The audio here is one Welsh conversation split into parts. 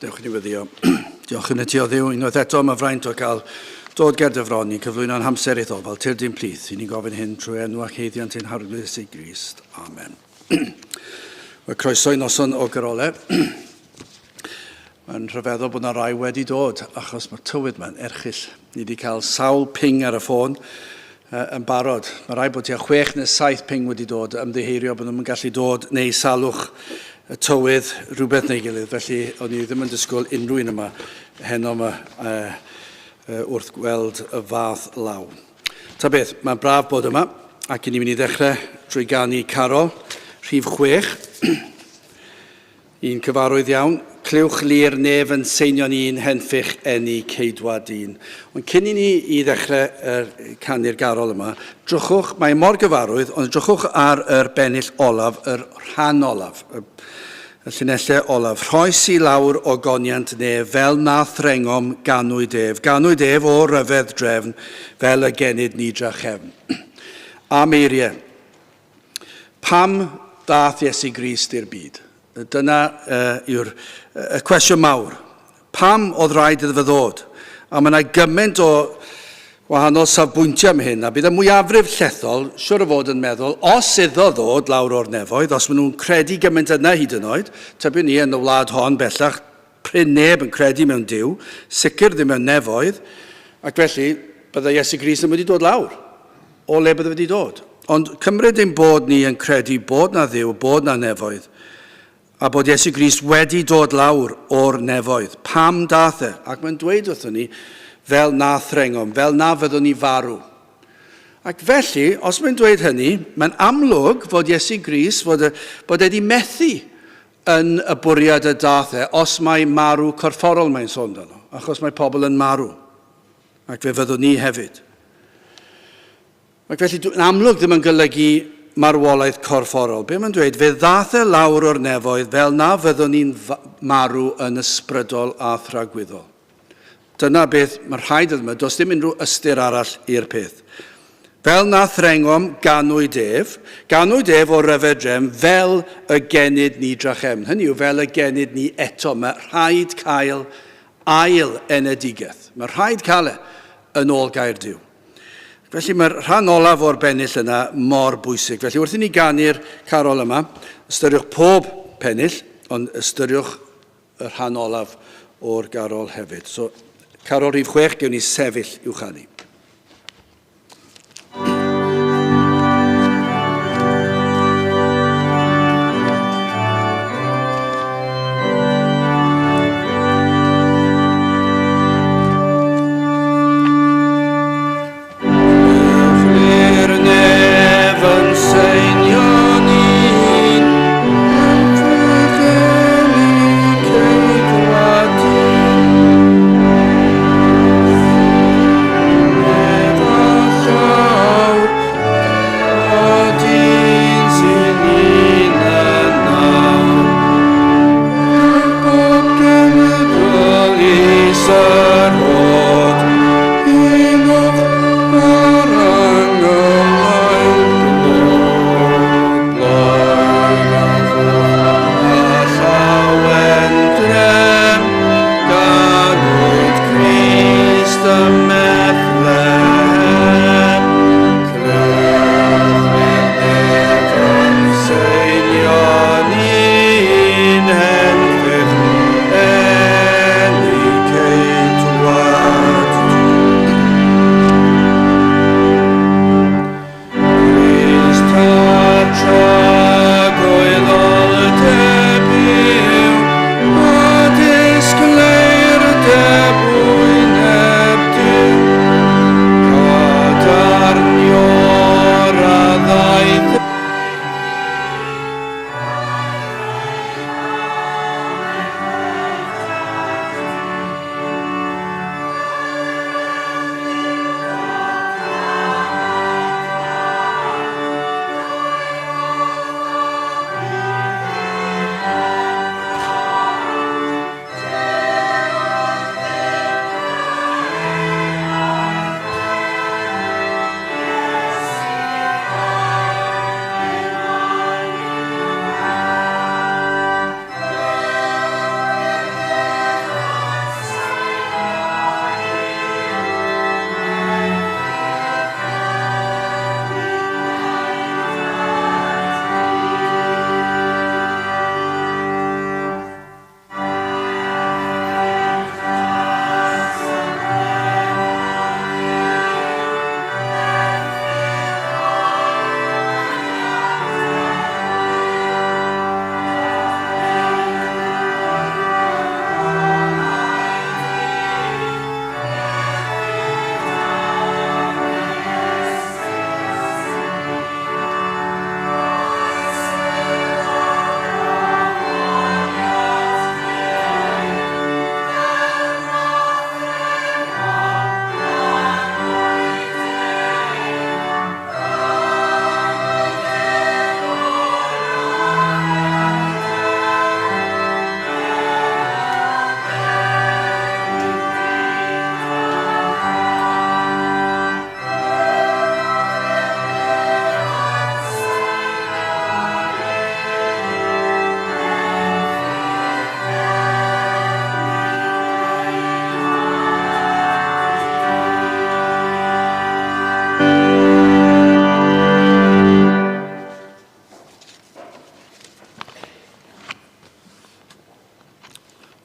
Dewch i ni weddio. Diolch yn y ti o Dduw, unwaith eto mae fraint o gael dod ger dy fron i'n cyflwyno'n hamser i'th ofal, tyrd i'n plith. I ni'n gofyn hyn trwy enw ac haeddiant ein Harglwydd Iesu Grist. Amen. Wel, croeso i noson o garolau. Mae'n rhyfeddol bod yna rai wedi dod, achos mae'r tywydd mae'n erchyll. Ni wedi cael sawl ping ar y ffôn yn barod. Mae rai bod tua 6 neu 7 ping wedi dod, ymddiheirio bod nhw'n gallu dod neu salwch y tywydd, rhywbeth neu gilydd. Felly, o'n i ddim yn disgwyl unrhyw un yma heno yma wrth gweld y fath law. Ta beth, mae'n braf bod yma, ac i ni'n mynd i ddechrau drwy ganu carol rhif 6. Un cyfarwydd iawn, clywch lir nef yn seinio'n un henffych eni ceidwad dyn. Ond cyn i ni i ddechrau er, canu'r garol yma, drychwch, mae mor gyfarwydd, ond drychwch ar yr bennill olaf, yr rhan olaf, y, y llinellau olaf. Rhoes i lawr o goniant nef fel na threngom ganwyd ef. Ganwyd ef o ryfedd drefn fel y genid ni drachefn. Am eiriau. Pam ddaeth Iesu Grist i'r byd? Dyna uh, yw'r y cwestiwn mawr. Pam oedd rhaid iddo fe ddod? A mae yna gymaint o wahanol safbwyntiau am hyn, a bydd y mwyafrif llethol, siwr o fod yn meddwl, os iddo ddod lawr o'r nefoedd, os maen nhw'n credu gymaint yna hyd yn oed, tybiwn ni yn y wlad hon bellach, prin neb yn credu mewn Duw, sicr ddim mewn nefoedd, ac felly byddai Iesu Grist ddim wedi dod lawr. O le bydde wedi dod? Ond cymryd ein bod ni yn credu bod na Dduw, bod na nefoedd, a bod Iesu Grist wedi dod lawr o'r nefoedd. Pam dath e? Ac mae'n dweud wrthon ni, fel na threngom, fel na fyddwn ni farw. Ac felly, os mae'n dweud hynny, mae'n amlwg fod Iesu Grist, fod, e, bod e wedi methu yn y bwriad y dath e, os mae marw corfforol mae'n sôn amdano, achos mae pobl yn marw. Ac fe fyddwn ni hefyd. Ac felly, yn amlwg ddim yn golygu marwolaeth corfforol. Be mae'n dweud? Fe ddath e lawr o'r nefoedd fel na fyddwn ni'n marw yn ysbrydol a thragwyddol. Dyna beth mae rhaid iddo yma. Does dim unrhyw ystyr arall i'r peth. Fel na threngom ganwyd ef, ganwyd ef o ryfed drefn fel y genid ni drachefn. Hynny yw, fel y genid ni eto. Mae rhaid cael ail enedigaeth. Mae rhaid cael e yn ôl gair Duw. Felly mae'r rhan olaf o'r bennill yna mor bwysig. Felly wrth i ni ganu'r carol yma, ystyriwch pob pennill, ond ystyriwch y rhan olaf o'r garol hefyd. So, carol rhif 6, gewn ni sefyll i'w chanu.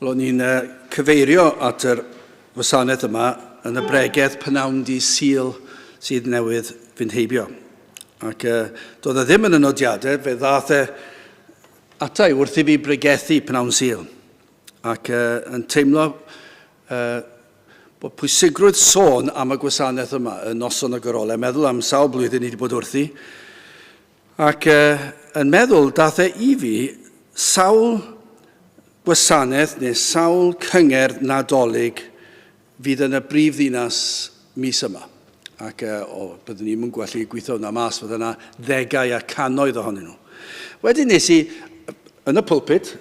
Wel, o'n i'n cyfeirio at yr wasanaeth yma yn y bregeth pnawn di Sul sydd newydd fynd heibio. Ac doedd e ddim yn y nodiadau, fe ddaeth e ata i wrth i fi bregethu pnawn Sul. Ac yn teimlo bod pwysigrwydd sôn am y gwasanaeth yma, y noson y gorolau, meddwl am sawl blwyddyn ni wedi bod wrthi, ac yn meddwl dath e i fi sawl gwasanaeth neu sawl cyngerdd Nadolig fydd yn y brif ddinas mis yma. Ac o, byddwn ni'n gwellu gweithio hwnna mas, fydde yna ddegau a cannoedd ohonyn nhw. Wedyn nes i, yn y pulpit,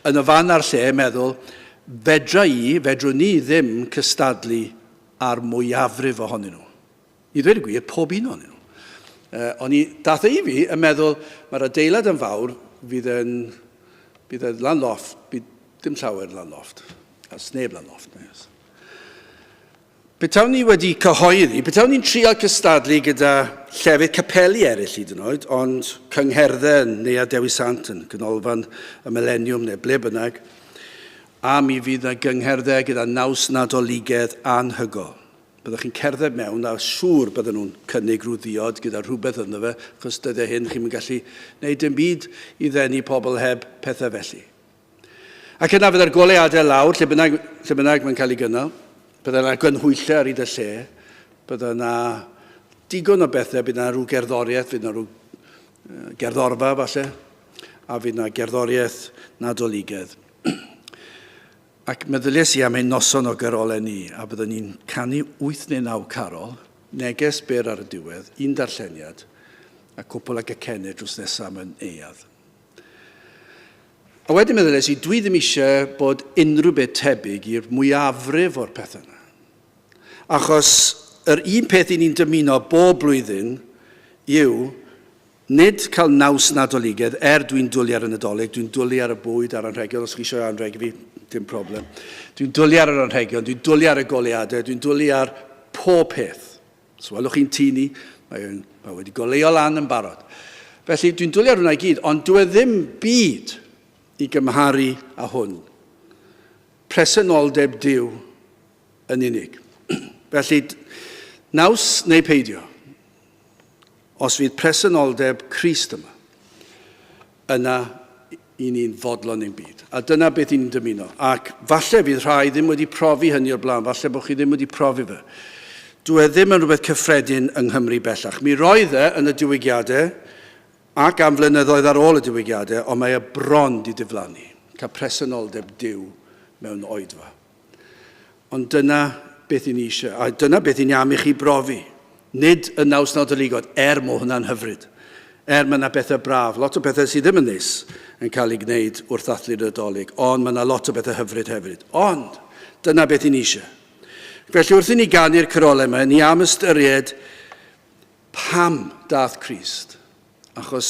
yn y fan a'r lle, meddwl, fedra i, fedrwn ni ddim cystadlu â'r mwyafrif ohonyn nhw. I ddweud y gwir, pob un ohonyn nhw. O'n i, dath e i fi yn meddwl, mae'r adeilad yn fawr, fydd yn, bydd yn lan lofft, bydd dim llawer lan lofft. A sneb lan lofft, nag oes. Petawn ni wedi cyhoeddi, petawn ni'n trial cystadlu gyda llefydd capeli eraill hyd yn oed, ond cyngherddau yn Neuadd Dewi Sant, yn Ganolfan y Mileniwm neu ble bynnag, a mi fydd yna gyngherddau gyda naws Nadoligedd anhygoel. Byddwch chi'n cerdded mewn a siŵr bydden nhw'n cynnig rhyw ddiod gyda rhywbeth ynddo fe, achos dyddiau hyn chi'm yn gallu gwneud dim byd i ddenu pobl heb pethau felly. Ac yna fydde'r goleuadau lawr, lle bynnag, lle bynnag mae'n cael ei gynnal. Bydde yna gynhwyllau ar hyd y lle. Bydde yna digon o bethau, bydd yna rhyw gerddoriaeth, fydd yna rhyw gerddorfa falle, a fydd yna gerddoriaeth Nadoligedd. Ac meddyliais i am ein noson o garolau ni, a byddwn ni'n canu 8 neu 9 carol, neges byr ar y diwedd, un darlleniad, a cwpl o gacennau drws nesaf mewn neuadd. A wedyn meddyliais i, dwi ddim eisiau bod unrhyw beth tebyg i'r mwyafrif o'r pethau yna. Achos yr un peth i ni'n dymuno bob blwyddyn yw nid cael naws Nadoligedd, er dwi'n dwlu ar y Nadolig, dwi'n dwlu ar y bwyd a'r anrhegion, os chi eisiau anrheg fi, dim problem. Dwi'n dwlu ar yr anrhegion, dwi'n dwlu ar y goleuadau, dwi'n dwlu ar pob peth. Os welwch chi'n tŷ ni, mae, mae wedi goleuo lan yn barod. Felly dwi'n dwlu ar hwnna i gyd, ond dwi e ddim byd i gymharu â hwn. Presenoldeb Duw yn unig. Felly, naws neu peidio, os fydd presenoldeb Crist yma, yna i ni'n fodlon ein byd. A dyna beth i ni'n dymuno. Ac falle fydd rhai ddim wedi profi hynny o'r blaen, falle bod chi ddim wedi profi fe. Dw e ddim yn rhywbeth cyffredin yng Nghymru bellach. Mi roedd e yn y diwygiadau ac am flynyddoedd ar ôl y diwygiadau, ond mae e bron di diflannu, cael presenoldeb Duw mewn oedfa. Ond dyna beth i ni eisiau, a dyna beth i ni am i chi brofi. Nid y naws Nadoligod, er mo hwnna'n hyfryd. Er mae yna bethau braf, lot o bethau sydd ddim yn neis yn cael ei gwneud wrth ddathlu'r Nadolig, ond mae yna lot o bethau hyfryd hefyd. Ond, dyna beth i ni eisiau. Felly wrth i ni ganu'r cyrolau yma, ni am ystyried pam dath Crist. Achos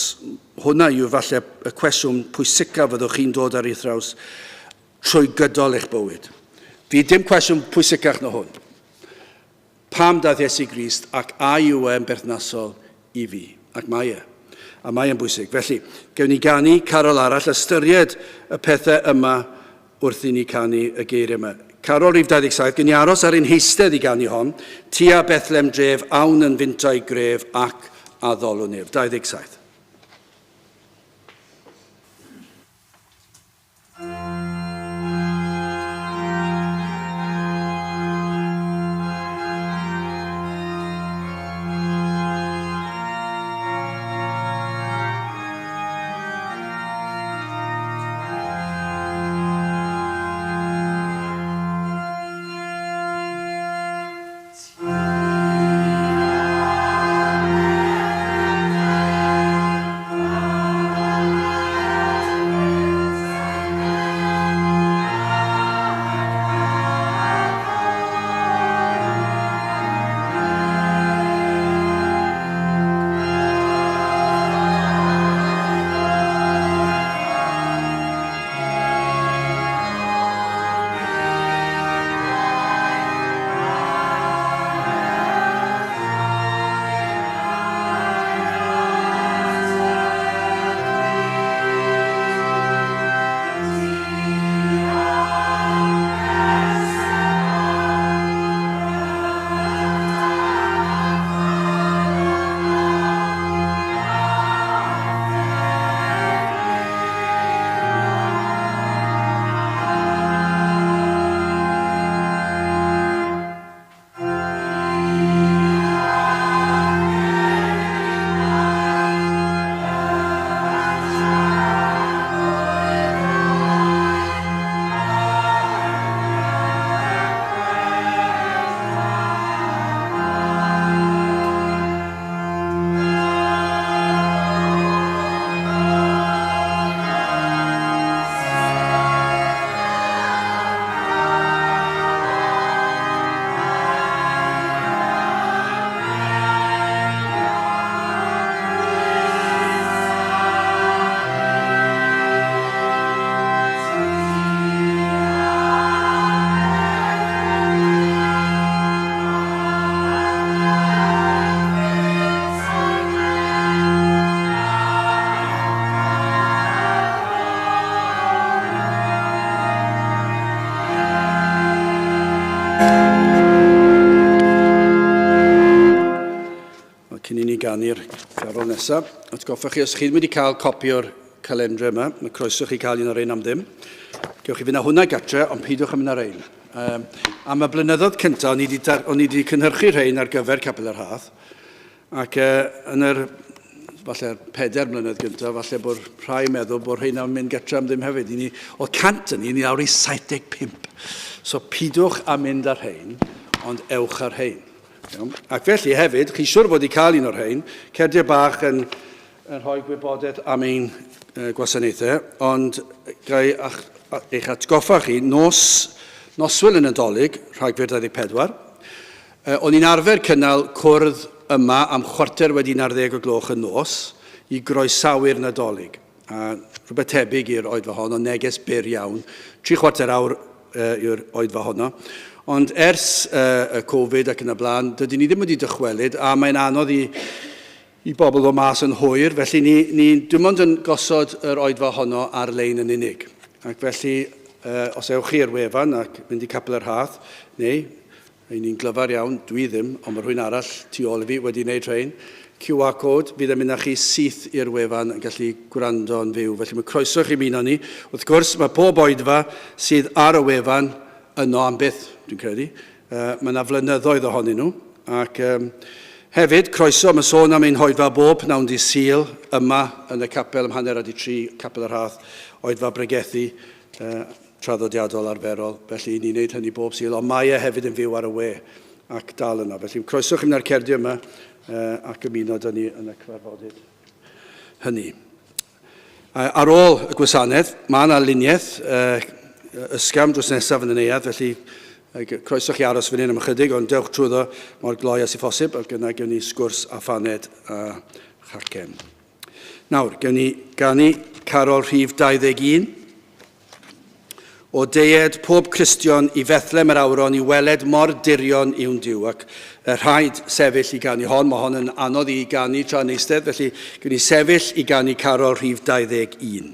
hwnna yw falle y cwestiwn pwysicaf fyddwch chi'n dod ar ei thraws trwy gydol eich bywyd. Fydd dim cwestiwn pwysicach na hwn. Pam daeth Iesu Grist ac a yw e'n berthnasol i fi? Ac mae e. A mae e'n bwysig. Felly, gewn ni ganu carol arall, ystyried y pethau yma wrth i ni canu y geiriau yma. Carol rhif 27, gewn ni aros ar ein heistedd i ganu hon. Tua Bethlem dref, awn yn fintai gref ac addolwn ef. 27. ganu'r garol nesaf, atgoffa chi, os chi ddim wedi cael copi o'r calendar yma, mae croeso chi cael un o'r ein am ddim. Gewch chi fynd â hwnna gatre, ond peidiwch â mynd ar ein. Um, am y blynyddoedd cyntaf, o'n i wedi, o'n i wedi cynhyrchu rhain ar gyfer Capel yr Hath, ac uh, yn yr falle'r pedair mlynedd gyntaf, falle bod rhai yn meddwl bod rheina'n mynd gatre am ddim hefyd. I ni, oedd 100 yn ni, ni lawr i 75. So pidwch â mynd ar rhain, ond ewch ar rhain. Iawn? Ac felly hefyd, chi siwr fod i cael un o'r rhain, cerdiau bach yn, yn rhoi gwybodaeth am ein gwasanaethau, ond gai ach, eich atgoffa chi, nos, noswyl yn Nadolig, Rhagfyr 24, o'n i'n arfer cynnal cwrdd yma am chwarter wedi 11 o gloch y nos i groesawu'r Nadolig. A rhywbeth tebyg i'r oedfa hon, ond neges byr iawn. Tri chwarter awr yw'r oedfa honno. Ond ers y Covid ac yn y blaen, dydyn ni ddim wedi dychwelyd, a mae'n anodd i, i bobl ddod mas yn hwyr, felly ni, ni dim ond yn gosod yr oedfa honno ar-lein yn unig. Ac felly, os ewch chi i'r wefan ac mynd i Capel yr Hath, neu Ry'n ni'n glyfar iawn, dwi ddim, ond mae rhywun arall tu ôl i fi wedi wneud rhain. QR code, fydd yn mynd â chi syth i'r wefan yn gallu gwrando yn fyw. Felly mae croeso i chi ymuno ni. Wrth gwrs, mae pob oedfa sydd ar y wefan yno am byth, dwi'n credu. Uh, mae yna flynyddoedd ohonyn nhw. Ac um, hefyd, croeso, mae sôn am ein hoedfa bob pnawn di Sul yma yn y capel am hanner adi tri, Capel y Rhath, oedfa bregethu. Uh, traddodiadol arferol, felly ni'n neud hynny bob Sul, ond mae e hefyd yn fyw ar y we ac dal yno. Felly croeso chi mynd â'r cerdiau yma ac ymuno dyn ni yn y cyfarfodydd hynny. Ar ôl y gwasanaeth, mae yna luniaeth ysgafn drws nesaf yn y neuadd, felly croeso chi aros fan hyn am ychydig, ond dewch trwyddo mor gloi as i phosib, ac yna gewn ni sgwrs a phaned a chacen. Nawr, gewn ni ganu carol rhif 21. O deued pob Cristion i Fethlem yr awron i weled mor dirion yw'n Duw. Ac rhaid sefyll i ganu hon, mae hon yn anodd i ganu tra'n eistedd, felly gewn ni sefyll i ganu carol rhif 21.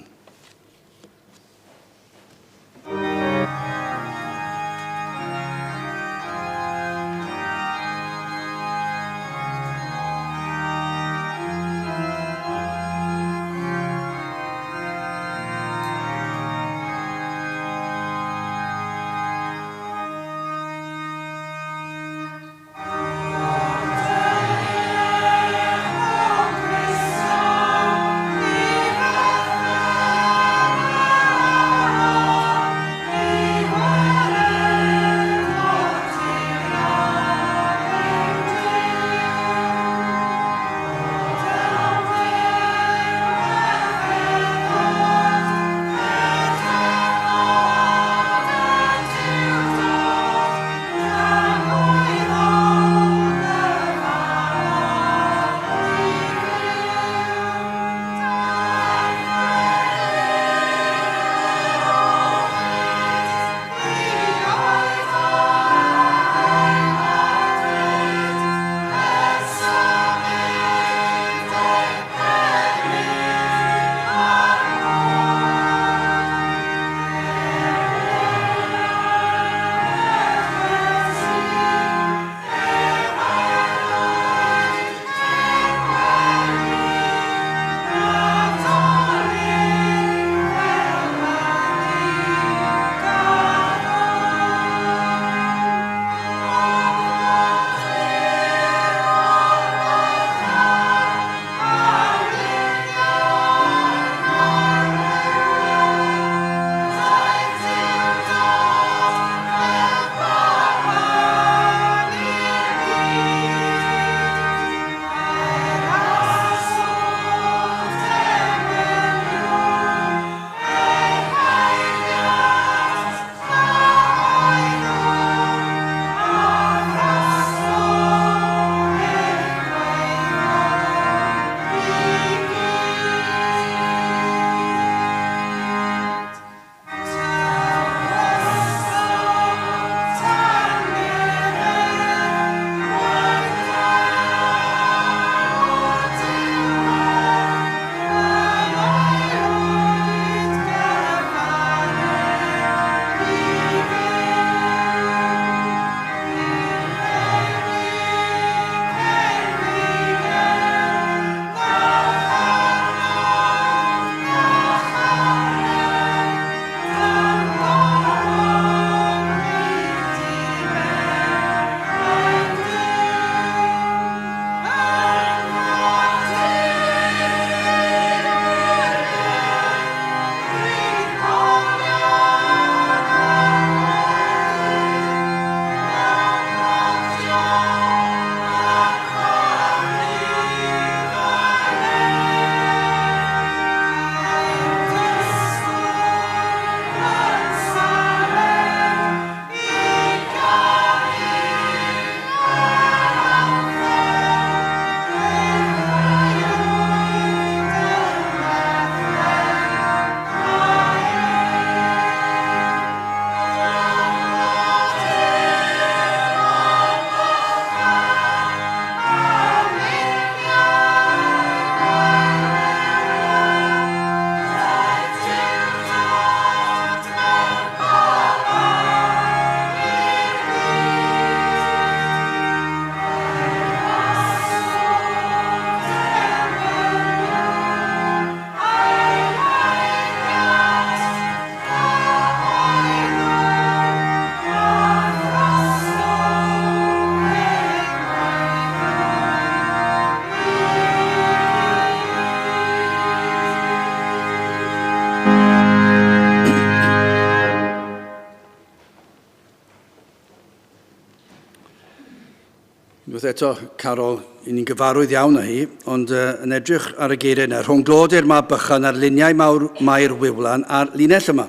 Unwaith eto, Carol, i ni'n gyfarwydd iawn â hi, ond uh, yn edrych ar y geiriau yna, rhwng glod i'r mab bychan a'r luniau mawr mae'r wiwlan a'r linell yma.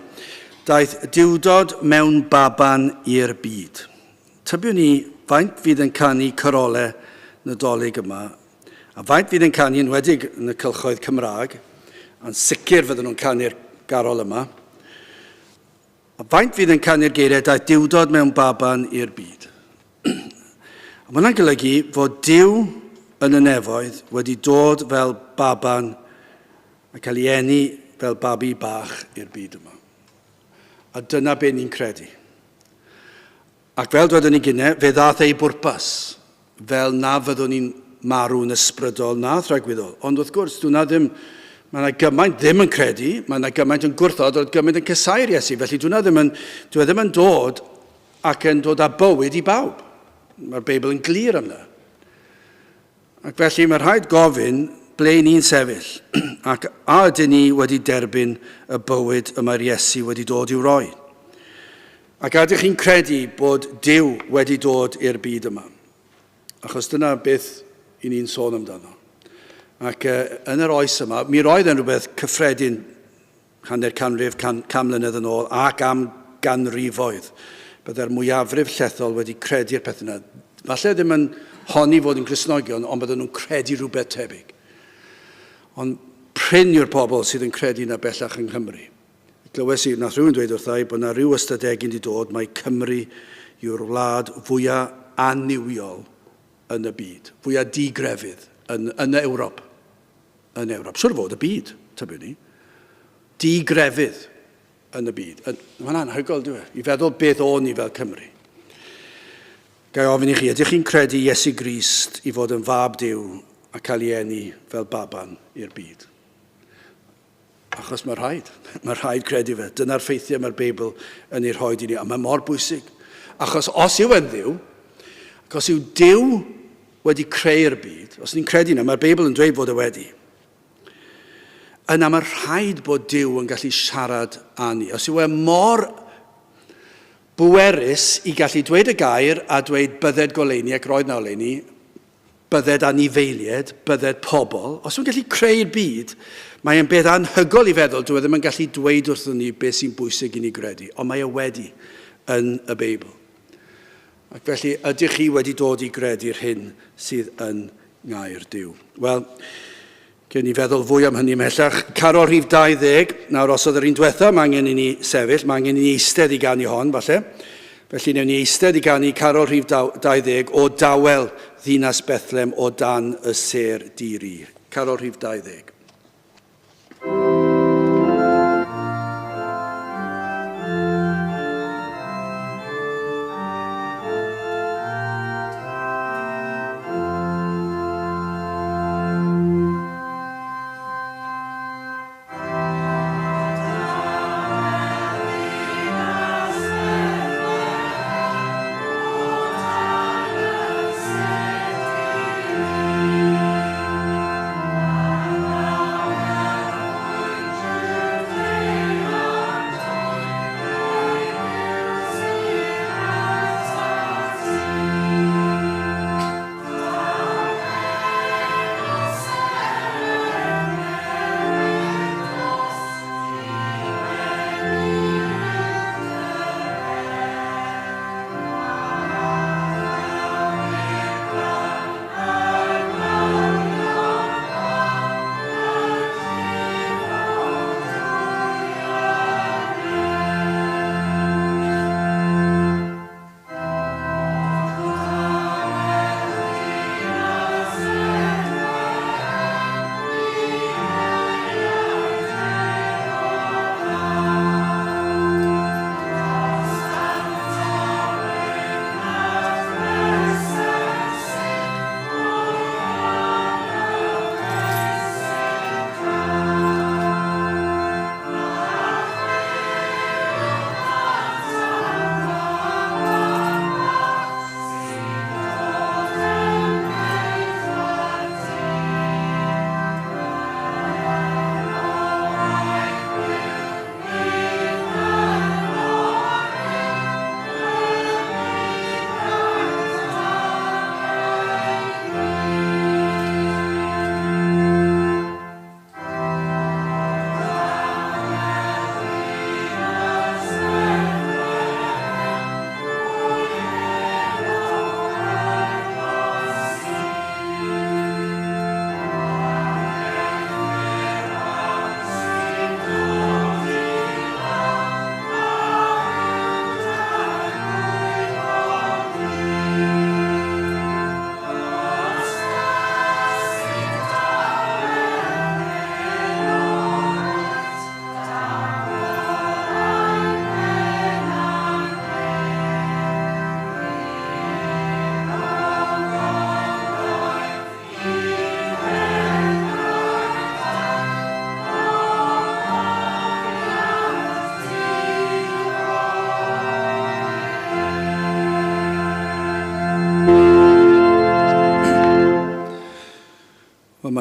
Daeth diwdod mewn baban i'r byd. Tybiwn ni faint fydd yn canu corolau Nadolig yma, a faint fydd yn canu enwedig yn y cylchoedd Cymraeg, a'n sicr fydden nhw'n canu'r garol yma. A faint fydd yn canu'r geiriau daeth diwdod mewn baban i'r byd? A mae hwnna'n golygu fod Duw yn y nefoedd wedi dod fel baban a cael ei eni fel babi bach i'r byd yma. A dyna be ni'n credu. Ac fel dwedon ni gynne, fe ddaeth ei bwrpas, fel na fyddwn ni'n marw'n ysbrydol na thragwyddol. Ond wrth gwrs, dwna ddim, mae yna gymaint ddim yn credu, mae yna gymaint yn gwrthod, oedd gymaint yn casau'r Iesu. Felly dwna ddim yn, dwi e ddim yn dod ac yn dod â bywyd i bawb. Mae'r Beibl yn glir am yna. Ac felly mae rhaid gofyn ble ni'n sefyll, ac a ydyn ni wedi derbyn y bywyd y mae'r Iesu wedi dod i'w roi? Ac a ydych chi'n credu bod Duw wedi dod i'r byd yma? Achos dyna beth i ni'n sôn amdano. Ac yn yr oes yma, mi roedd yn rhywbeth cyffredin hanner canrif, can, can mlynedd yn ôl, ac am ganrifoedd. Byddai'r mwyafrif llethol wedi credu'r peth yna. Falle ddim yn honni fod yn Gristnogion, ond bydden nhw'n credu rhywbeth tebyg. Ond prin yw'r pobl sydd yn credu yna bellach yng Nghymru. Glywes i, nath rhywun dweud wrtha i bod yna rhyw ystadegyn wedi dod mai Cymru yw'r wlad fwyaf annuwiol yn y byd, fwyaf digrefydd yn, yn Ewrop. Yn Ewrop. Siwr fod y byd, tybiwn ni. Digrefydd yn y byd. Mae'n anhygoel, dwi e? I feddwl beth o'n ni fel Cymru. Gai ofyn i chi, ydych chi'n credu Iesu Grist i fod yn fab Duw a cael ei eni fel baban i'r byd? Achos mae rhaid. Mae rhaid credu fe. Dyna'r ffeithiau mae'r Beibl yn ei rhoi i ni. A mae mor bwysig. Achos os yw e'n ddiw, ac os yw Duw wedi creu'r byd, os ni'n credu yna, mae'r Beibl yn dweud fod e wedi, yna mae rhaid bod Duw yn gallu siarad â ni. Os yw e mor bwerus i gallu dweud y gair a dweud bydded goleuni ac roedd na oleuni, bydded anifeiliaid, bydded pobl, os yw'n gallu creu'r byd, mae e'n beth anhygoel i feddwl, dyw e ddim yn gallu dweud wrthon ni beth sy'n bwysig i ni gredu, ond mae e wedi yn y Beibl. Ac felly, ydych chi wedi dod i gredu'r hyn sydd yn ngair Duw? Wel, Gewn ni feddwl fwy am hynny ymhellach. Carol rhif 20. Nawr, os oedd yr un diwetha, mae angen i ni sefyll, mae angen i ni eistedd i ganu hon, falle. Felly, newn ni eistedd i ganu Carol rhif 20 o dawel ddinas Bethlem o dan y sêr di-ri. Carol rhif 20.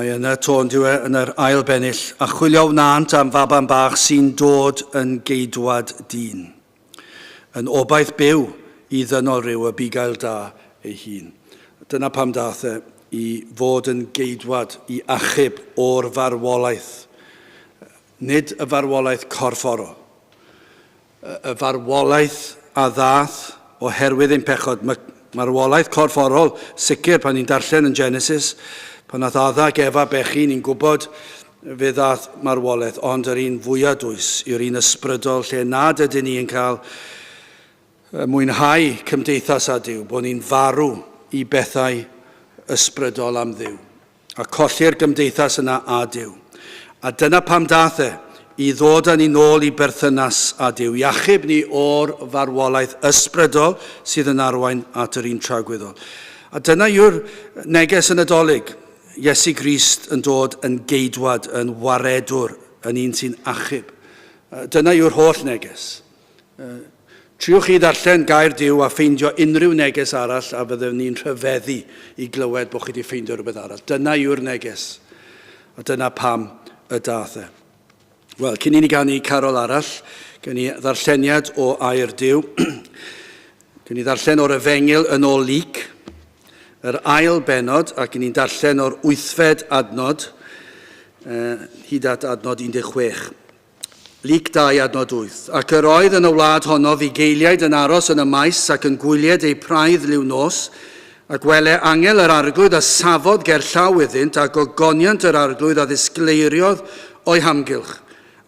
Mae yna to yn diwe yn yr ail bennill, a chwilio wnânt am faban bach sy'n dod yn geidwad dyn. Yn obaith byw i ddynol ryw y bugail da ei hun. Dyna pam dath e i fod yn geidwad, i achub o'r farwolaeth. Nid y farwolaeth corfforol. Y farwolaeth a ddaeth oherwydd ein pechod. Mae marwolaeth corfforol, sicr, pan ni'n darllen yn Genesis, pan nath Adda ac Efa bechu, ni'n gwybod fe ddaeth marwolaeth, ond yr un fwyaf dwys yw'r un ysbrydol lle nad ydyn ni yn cael mwynhau cymdeithas â Duw, bod ni'n farw i bethau ysbrydol am Dduw. A colli'r gymdeithas yna â Duw. A dyna pam dath e, i ddod â ni nôl i berthynas â Duw, i achub ni o'r farwolaeth ysbrydol sydd yn arwain at yr un tragwyddol. A dyna yw'r neges y Nadolig, Iesu Grist yn dod yn geidwad, yn waredwr, yn un sy'n achub. Dyna yw'r holl neges. Triwch chi ddarllen gair Duw a ffeindio unrhyw neges arall a fyddwn ni'n rhyfeddu i glywed bod chi wedi ffeindio rhywbeth arall. Dyna yw'r neges. A dyna pam y dath e. Wel, cyn i ni ganu carol arall, gen i ddarlleniad o air Duw. Gen i ddarllen o'r Efengyl yn ôl Luc, yr ail bennod, ac ni'n darllen o'r wythfed adnod, hyd at adnod 16. Luc 2 adnod 8. Ac yr oedd yn y wlad honno fugeiliaid yn aros yn y maes ac yn gwylied eu praidd liw nos, ac wele angel yr Arglwydd a safodd ger llaw iddynt, a gogoniant yr Arglwydd a ddisgleiriodd o'u hamgylch,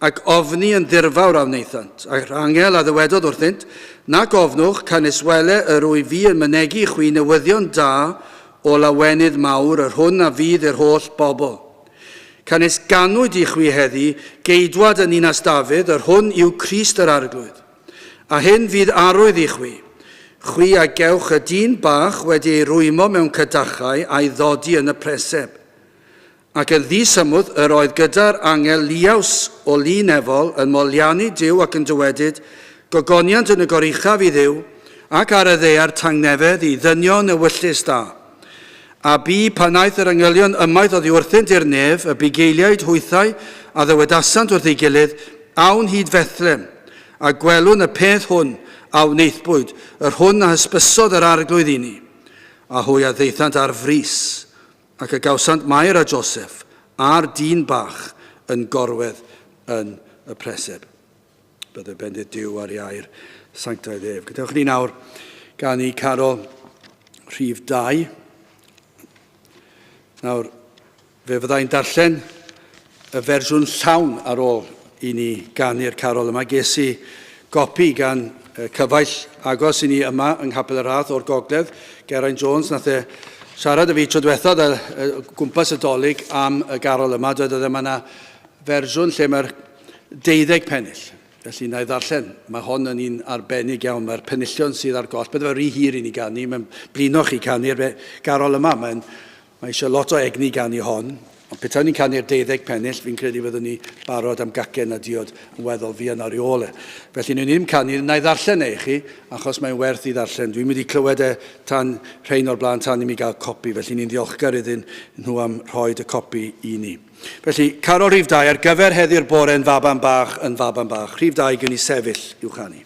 ac ofni yn ddirfawr a wnaethant. A'r angel a ddywedodd wrthynt, Nac ofnwch, canys wele yr wyf fi yn mynegi i chwi newyddion da o lawenydd mawr, yr hwn a fydd i'r holl bobl. Canys ganwyd i chwi heddi geidwad yn ninas Dafydd, yr hwn yw Crist yr Arglwydd. A hyn fydd arwydd i chwi. Chwi a gewch y dyn bach wedi ei rwymo mewn cadachau a'i ddodi yn y preseb. Ac yn ddisymwth yr oedd gyda'r angel liaws o lu nefol yn moliannu Duw ac yn dywedyd, Gogoniant yn y goruchaf i Dduw, ac ar y ddaear tangnefedd i ddynion ewyllys da. A bu, pan aeth yr angylion ymaith oddi wrthynt i'r nef, y bugeiliaid hwythau a ddywedasant wrth ei gilydd, Awn hyd Fethlem, a gwelwn y peth hwn a wnaethpwyd, yr hwn a hysbysodd yr Arglwydd i ni. A hwy a ddaethant ar frys, ac a gawsant Mair a Joseph, a'r dyn bach, yn gorwedd yn y preseb. Bydde bendith Duw ar ei air sanctaidd ef. Gadewch ni nawr ganu carol rhif 2. Nawr, fe fyddai'n darllen y fersiwn llawn ar ôl i ni ganu'r carol yma. Ges i gopi gan cyfaill agos i ni yma yng Nghapel y Rhath o'r Gogledd, Geraint Jones, nath e siarad â fi tro diwethaf ar gwmpas y Dolig am y garol yma. Dwedodd e mae yna fersiwn lle mae'r deuddeg pennill. Felly, na i ddarllen. Mae hon yn un arbennig iawn. Mae'r penillion sydd ar goll. Bydde fe rhy hir i ni ganu. Mae'n blino chi canu'r garol yma. Mae'n, mae eisiau lot o egni ganu hon. Ond petai ni'n canu'r deuddeg pennill, fi'n credu fyddwn ni barod am gacen a diod yn weddol fuan ar ei ôl e. Felly, ni'n ddim canu, na i ddarllen e i chi, achos mae'n werth i ddarllen. Dwi'n mynd i clywed e tan rhain o'r blaen tan i mi gael copi, felly ni'n ddiolchgar iddyn nhw am rhoi y copi i ni. Felly, carol rhif 2 ar gyfer heddiw'r bore yn faban bach yn faban bach. Rhif 2 gen i sefyll i'w chanu.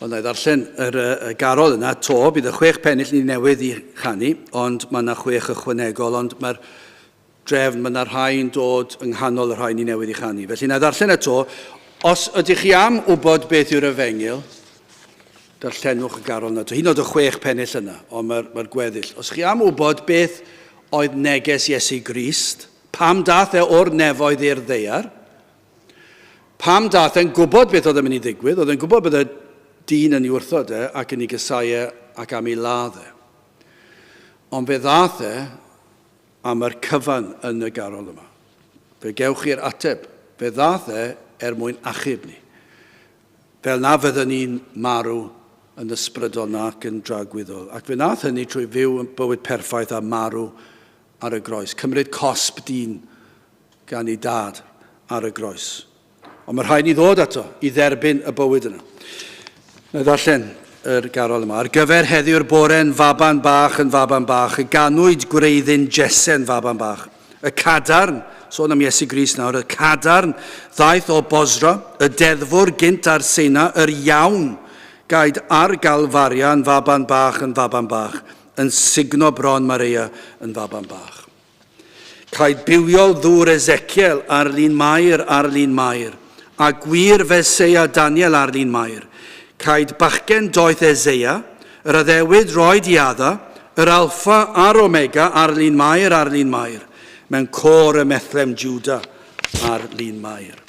Wel, na i ddarllen yr, y garol yna to, bydd y chwech pennill ni newydd i chanu, ond mae yna chwech ychwanegol, ond mae'r drefn, mae yna rhai'n dod yng nghanol y rhai ni newydd i chanu. Felly, na i ddarllen eto. Os ydych chi am wybod beth yw'r efengyl, darllenwch y garol yna. Hyd yn oed y chwech pennill yna, ond mae'r mae gweddill. Os chi am wybod beth oedd neges Iesu Grist, pam dath e o'r nefoedd i'r ddaear, Pam daeth e'n gwybod beth oedd yn mynd i ddigwydd, oedd e'n gwybod bydde dyn yn ei wrthod e ac yn ei gysau e ac am ei ladd e. Ond fe ddaeth e am yr cyfan yn y garol yma. Fe gewch chi'r ateb. Fe ddaeth e er mwyn achub ni. Fel na fydden ni'n marw yn ysbrydol nac yn dragwyddol. Ac fe wnaeth hynny trwy fyw yn bywyd perffaith a marw ar y groes. Cymryd cosb dyn gan ei dad ar y groes. Ond mae rhaid ni ddod ato i dderbyn y bywyd yna. Na i ddarllen yr garol yma. Ar gyfer heddiw'r bore'n faban bach yn faban bach, y ganwyd gwreiddyn Jese'n faban bach. Y cadarn, sôn am Iesu Grist nawr, y cadarn ddaeth o Bosra, y deddfwr gynt ar Seina, yr iawn gaed ar Galfaria yn faban bach yn faban bach, yn sugno bron Mareia yn faban bach. Caed bywiol ddŵr Ezekiel ar lun Mair ar lun Mair, a gwir Feseia Daniel ar lun Mair. Caed bachgen doeth Eseia, yr addewid roed i Adda, yr Alpha a'r Omega ar lun Mair ar lun Mair, mewn côr ym Methlem Juda ar lun Mair.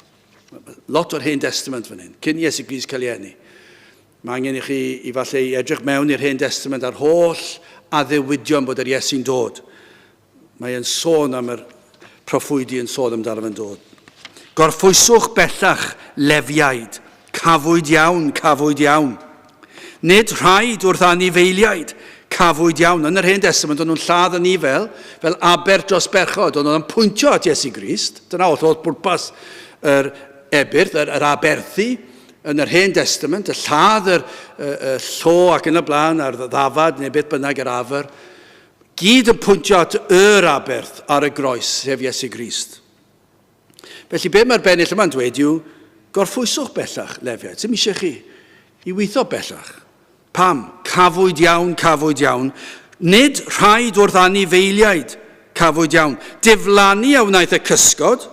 Lot o'r Hen Destament fan hyn, cyn Iesu Grist cael ei eni. Mae angen i chi i falle i edrych mewn i'r Hen Destament a'r holl addewidion bod yr Iesu'n dod. Mae e'n sôn am yr proffwydi yn sôn amdano fe'n dod. Gorffwyswch bellach, lefiaid, cafwyd iawn, cafwyd iawn. Nid rhaid wrth anifeiliaid, cafwyd iawn. Yn yr Hen Testament, o'n nhw'n lladd yn fel, fel aber dros berchod. O'n nhw'n pwyntio at Iesu Grist. Dyna oedd holl bwrpas yr ebyrth, yr, yr aberthu yn yr Hen Testament, y lladd yr, y, y llo ac yn y blaen, a'r ddafad neu beth bynnag yr afr. Gyd yn pwyntio at yr aberth ar y groes, sef Iesu Grist. Felly be mae'r bennill yma'n dweud yw, gorffwyswch bellach, Lefiaid, sy'm eisiau chi i weithio bellach. Pam? Cafwyd iawn, cafwyd iawn. Nid rhaid wrth anifeiliaid, cafwyd iawn. Diflannu a wnaeth y cysgod,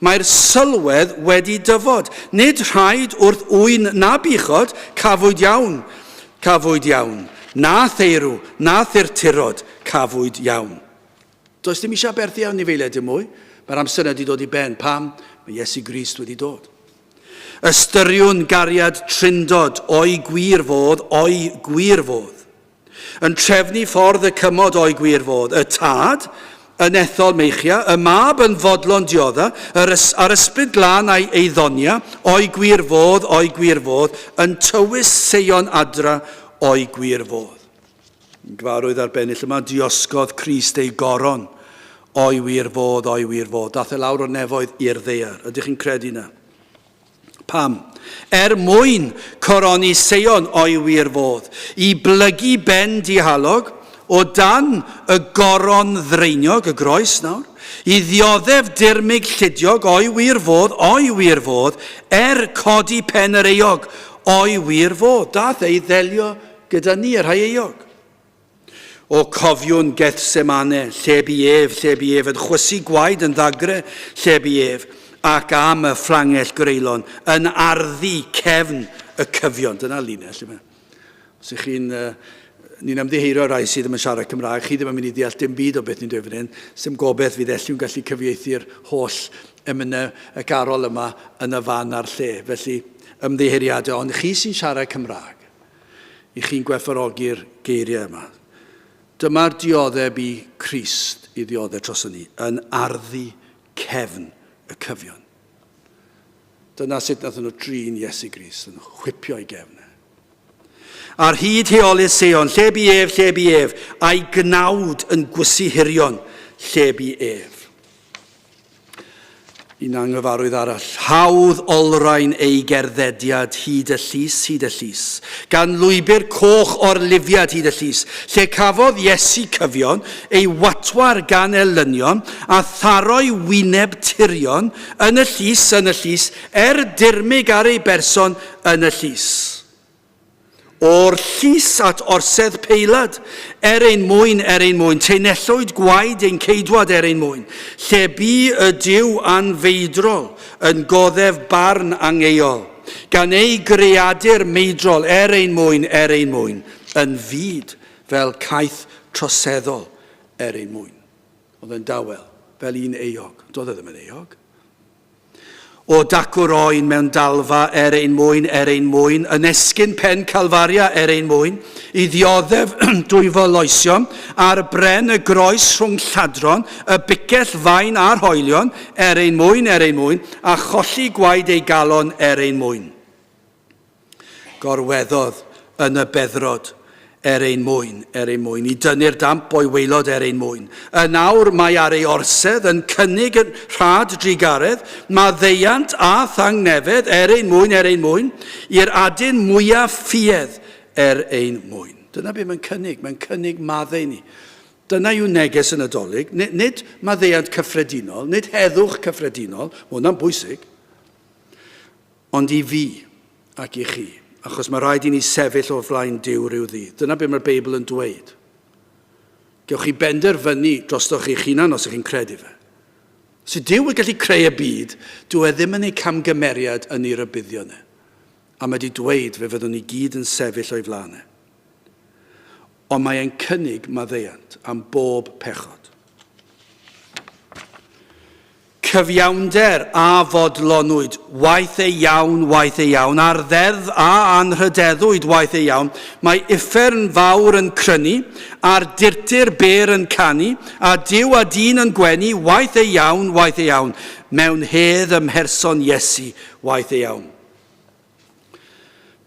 mae'r sylwedd wedi dyfod. Nid rhaid wrth ŵyn na buchod, cafwyd iawn. Cafwyd iawn. Na theirw, na thurturod, cafwyd iawn. Does dim eisiau aberthu anifeiliaid dim mwy. Mae'r amser yna wedi dod i ben. Pam? Mae Iesu Grist wedi dod. Ystyriwn gariad trindod o'i gwir fodd, o'i gwir fodd. Yn trefnu ffordd y cymod o'i gwir fodd, y Tad yn ethol Meichia, y Mab yn fodlon diodda, yr ys, a'r Ysbryd Glân a'i eiddonia, o'i gwir fodd, o'i gwir fodd, yn tywys Seion adra, o'i gwir fodd. Yn gyfarwydd â'r bennill yma, diosgodd Crist ei goron, o'i wir fodd, o'i wir fodd. Dath e lawr o'r nefoedd i'r ddaear. Ydych chi'n credu na? Pam? Er mwyn coroni Seion o'i wir fodd, i blygu ben dihalog o dan y goron ddraeniog, y groes nawr, i ddioddef dirmyg llidiog o'i wir fodd, o'i wir fodd, er codi pen yr euog o'i wir fodd. Daeth ei ddelio gyda ni, y rhai euog. O cofiwn Gethsemane, lle bu ef, lle bu ef, yn chwysu gwaed yn ddagre, lle bu ef, ac am y fflangell greulon, yn arddu cefn y cyfion. Dyna linell, yma. Os ych chi'n... Uh, ni'n ymddiheurio rai sydd ddim yn siarad Cymraeg, chi ddim yn mynd i ddeall dim byd o beth ni'n dweud fan hyn. Sdim gobeith fydd Elliw'n gallu cyfieithu'r holl emynau y garol yma yn y fan a'r lle. Felly, ymddiheuriadau, ond chi sy'n siarad Cymraeg, I chi'n gwerthfawrogi'r geiriau yma. Dyma'r dioddeb i Crist i ddioddef troson ni, yn arddu cefn y cyfion. Dyna sut nath nhw drin Iesu Grist, yn chwipio ei gefn e. Ar hyd heolydd Seion, lle bu ef, lle bu ef, a'i gnawd yn gwysu hirion, lle bu ef. Un anghyfarwydd arall. Hawdd olrhain ei gerddediad hyd y llys, hyd y llys. Gan lwybr coch orlifiad hyd y llys, lle cafodd Iesu cyfion ei watwar gan elynion, a tharo'i wyneb tirion yn y llys, yn y llys, er dirmyg ar ei berson yn y llys. O'r llys at orsedd Peilad, er ein mwyn, er ein mwyn, teinellwyd gwaed ein ceidwad er ein mwyn, lle bu y Duw anfeidrol yn goddef barn angeuol, gan ei greadur meidrol er ein mwyn, er ein mwyn, yn fyd fel caeth troseddol er ein mwyn. Oedd yn dawel, fel un euog. Doedd e ddim yn euog. O dacw'r oen mewn dalfa er ein mwyn, er ein mwyn, yn esgyn pen Calfaria er ein mwyn, i ddioddef dwyfol loesion, ar bren y groes rhwng lladron, y bicell fain a'r hoelion, er ein mwyn, er ein mwyn, a cholli gwaed ei galon er ein mwyn. Gorweddodd yn y beddrod er ein mwyn, er ein mwyn, i dynnu'r damp o'i waelod er ein mwyn. Yn awr mae ar ei orsedd yn cynnig yn rhad drugaredd, maddeuant a thangnefedd er ein mwyn, er ein mwyn, i'r adyn mwyaf ffiedd er ein mwyn. Dyna beth mae'n cynnig, mae'n cynnig maddau ni. Dyna yw neges y Nadolig, nid maddeuant cyffredinol, nid heddwch cyffredinol, mae hwnna'n bwysig, Ond i fi ac i chi, achos mae rhaid i ni sefyll o flaen Duw rhyw ddydd. Dyna beth mae'r Beibl yn dweud. Gewch chi benderfynu drostoch chi'ch hunan os ych chi'n credu fe. Os yw Duw yn gallu creu y byd, dyw e ddim yn ei camgymeriad yn ei rybuddio e. A mae wedi dweud fe fyddwn ni gyd yn sefyll o'i flaen e. Ond mae e'n cynnig maddeuant am bob pechod. Cyfiawnder a fodlonwyd, waeth ei iawn, waeth ei iawn, a'r ddeddf a anrhydeddwyd, waeth ei iawn, mae uffern fawr yn crynu, a'r durtur bêr yn canu, a Duw a dyn yn gwenu, waeth ei iawn, waeth ei iawn, mewn hedd ym mherson Iesu, waeth ei iawn.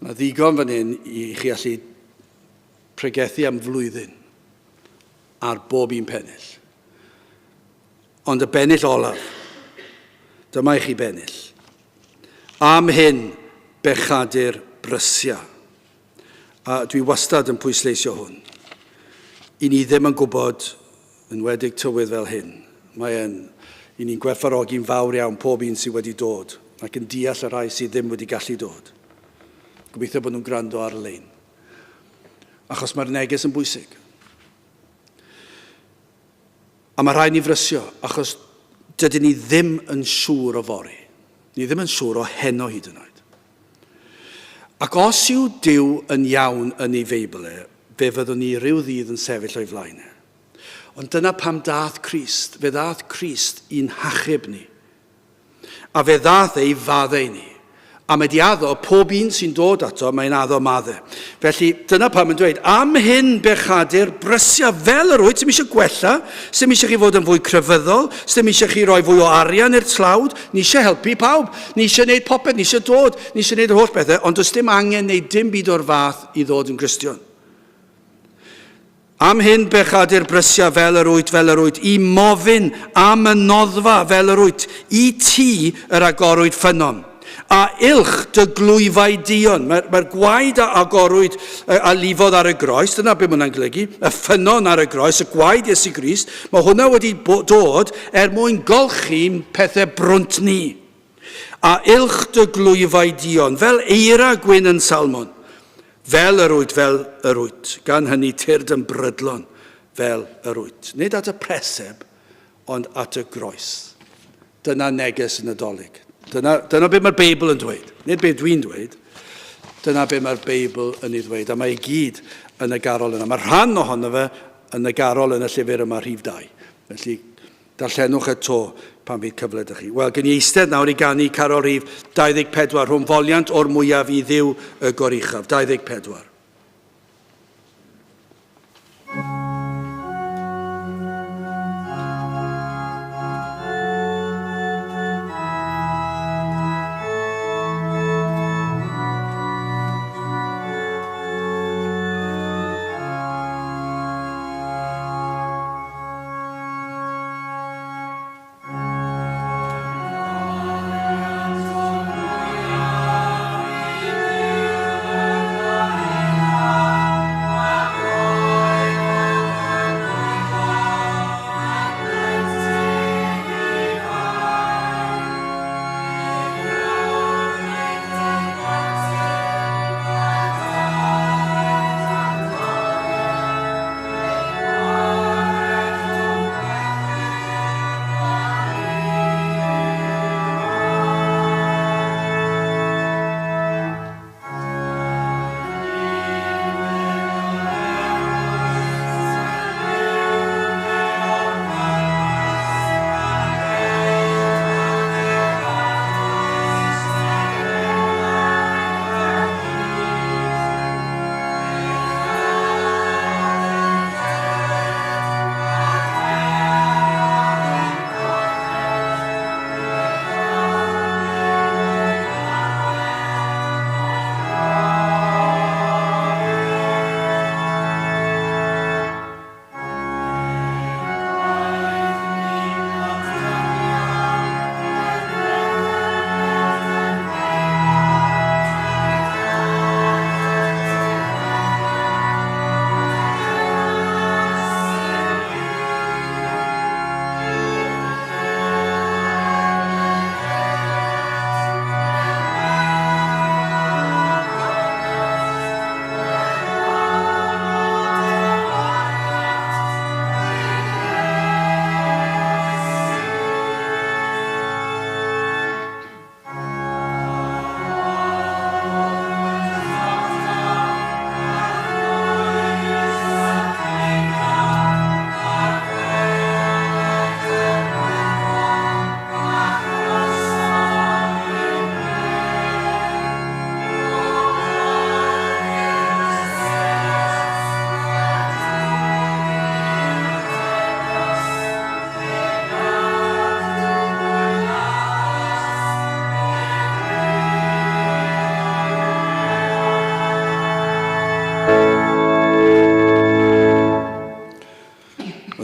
Mae ddigon fan hyn i chi allu pregethu am flwyddyn ar bob un pennill. Ond y bennill olaf, dyma i chi bennill. Am hyn, bechadur brysia. A dwi wastad yn pwysleisio hwn. I ni ddim yn gwybod, yn wedig tywydd fel hyn, mae e'n, i ni'n gwerthfawrogi'n fawr iawn pob un sydd wedi dod ac yn deall y rhai sydd ddim wedi gallu dod. Gobeithio bod nhw'n gwrando ar-lein. Achos mae'r neges yn bwysig. A mae rhaid ni frysio, achos dydyn ni ddim yn siŵr o fory. Ni ddim yn siŵr o heno hyd yn oed. Ac os yw Duw yn iawn yn ei Feibl e, fe fyddwn ni rhyw ddydd yn sefyll o'i flaen e. Ond dyna pam dath Crist. Fe ddath Crist i'n hachub ni. A fe ddaeth e i faddau ni. A mae di addo, pob un sy'n dod ato, mae'n addo madde. Felly, dyna pam yn dweud, am hyn bechadur, brysia fel yr wyt, sy'm eisiau gwella, sy'm eisiau chi fod yn fwy crefyddol, sy'm eisiau chi roi fwy o arian i'r tlawd, ni eisiau helpu pawb, ni eisiau gwneud popeth, ni eisiau dod, ni eisiau gwneud yr holl bethau, ond does dim angen gwneud dim byd o'r fath i ddod yn Gristion. Am hyn bechadur brysia fel yr wyt, fel yr wyt, i mofyn am y noddfa fel yr wyt, i ti yr agorwyd ffynnon. A ylch dy glwyfau duon. Mae'r mae gwaed a agorwyd a lifodd ar y groes, dyna beth mae hwnna'n golygu, y ffynnon ar y groes, y gwaed Iesu Grist, mae hwnna wedi dod er mwyn golchi pethau brwnt ni. A ylch dy glwyfau duon, fel eira gwyn yn Salmon. Fel yr wyt, fel yr wyt, gan hynny tyrd yn brydlon fel yr wyt. Nid at y preseb, ond at y groes. Dyna neges y Nadolig. Dyna, dyna beth mae'r Beibl yn dweud. Nid beth dwi'n dweud. Dyna beth mae'r Beibl yn ei ddweud. A mae i gyd yn y garol yna. Mae rhan ohono fe yn y garol yn y llyfr yma rhif 2. Felly Darllenwch e 'to pan fydd cyfle 'da chi. Wel, gen i eistedd nawr i ganu carol rhif 24 rhwng foliant o'r mwyaf i Dduw y Goruchaf. 24.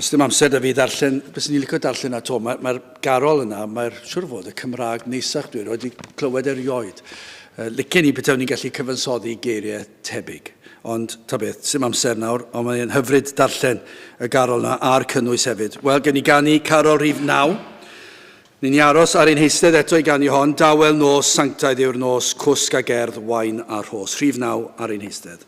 Does dim amser da fi ddarllen, bys ni'n licio darllen ato, mae'r mae garol yna, mae'r siwr fod y Cymraeg neisach dwi erioed wedi clywed erioed. Licen i petawn ni'n gallu cyfansoddi geiriau tebyg. Ond, ta beth, sim amser nawr, ond mae'n hyfryd darllen y garol yna a'r cynnwys hefyd. Wel, gen i ganu carol rhif 9. Ni'n ni aros ar ein heistedd eto i ganu hon, dawel nos, sanctaidd yw'r nos, cwsg a gerdd, wain a rhos. Rhif 9 ar ein heistedd.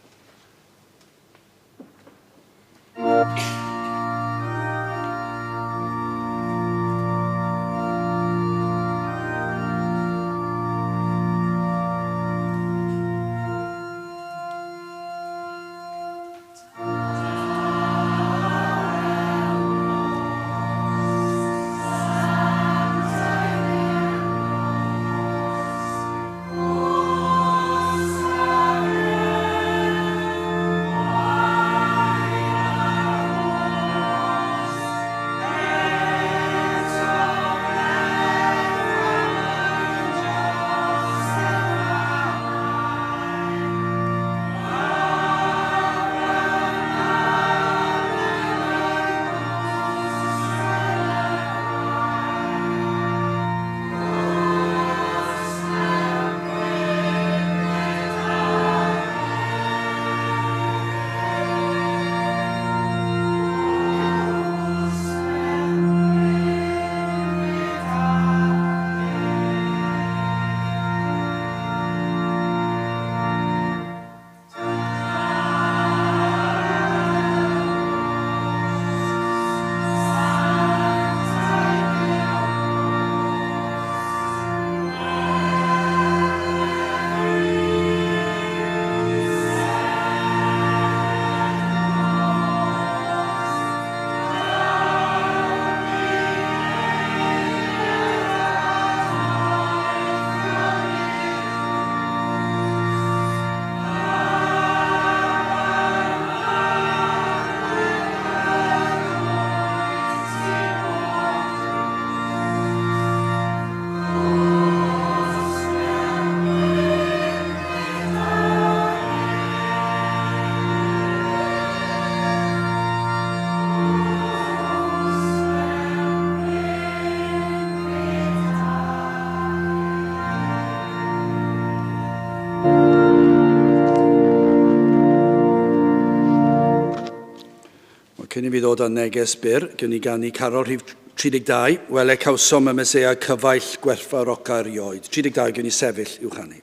Cyn i fi ddod â neges byr, gwn i ganu carol rhif 32, wele cawsom y Meseia cyfaill gwerthfawroca erioed. 32, gwn i sefyll i'w chanu.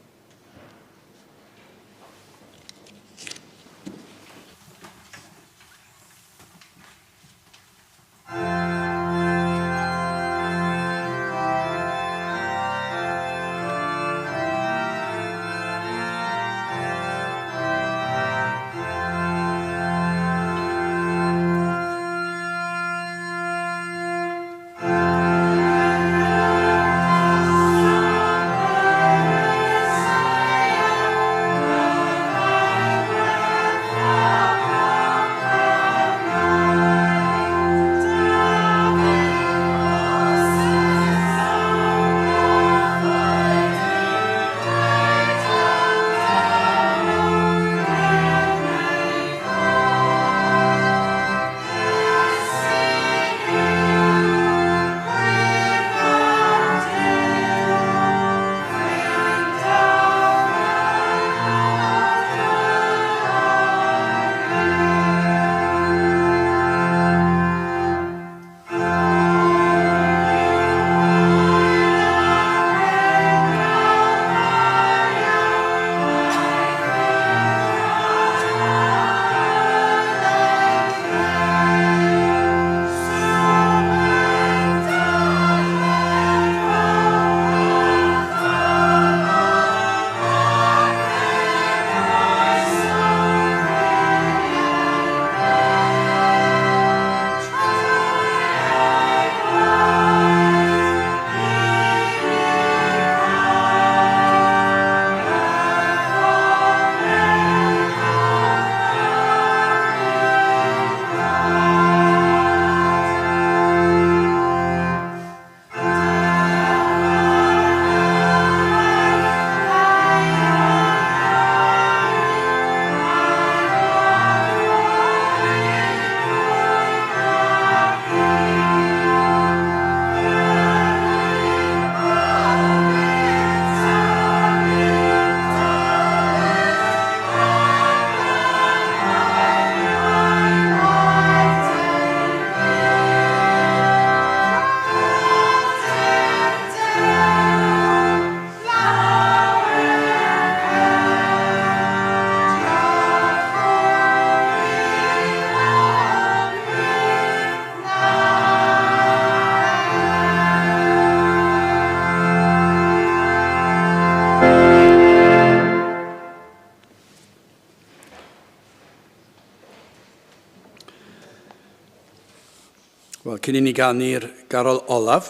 Wel, cyn i ni ganu'r garol olaf,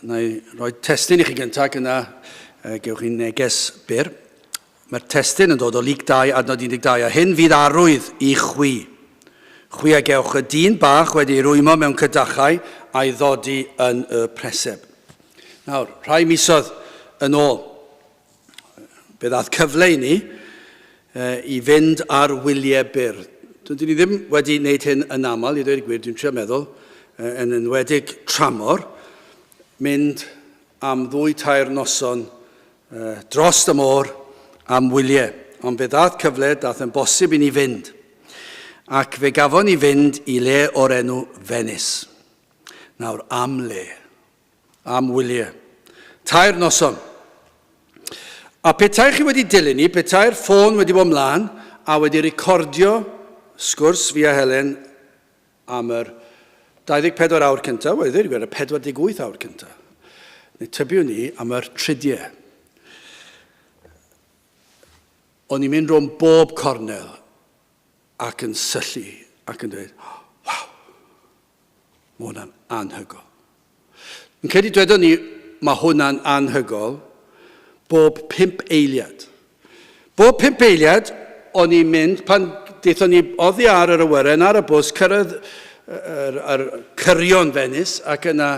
na i roi testun i chi gyntaf ac yna gewch chi neges byr. Mae'r testun yn dod o Luc 2, adnod 12, a hyn fydd arwydd i chwi. Chwi a gewch y dyn bach wedi ei rwymo mewn cydachau a'i ddodi yn y preseb. Nawr, rhai misoedd yn ôl, fe ddaeth cyfle i ni i fynd ar wyliau byr. Dydyn ni ddim wedi wneud hyn yn aml, i ddweud y gwir, dwi'n trio meddwl, yn enwedig tramor, mynd am ddwy tair noson dros y môr am wyliau. Ond fe ddaeth cyfle, daeth yn bosib i ni fynd. Ac fe gafon ni fynd i le o'r enw Venice. Nawr, am le. Am wyliau. Tair noson. A petai chi wedi dilyn ni, petai'r ffôn wedi bod mlaen a wedi recordio sgwrs fi a Helen am yr 24 awr cyntaf, wel i ddweud y gwir, y 48 awr cyntaf, neu tybiwn ni am yr tridiau. O'n i'n mynd rownd bob cornel ac yn syllu ac yn dweud, waw, Mae hwnna'n anhygoel. Yn credu dwedon ni, mae hwnna'n anhygoel, bob pump eiliad. Bob pump eiliad, o'n i'n mynd, pan daethon ni oddi ar yr awyren, ar y bws, cyrraedd yr, yr cyrion Venice, ac yna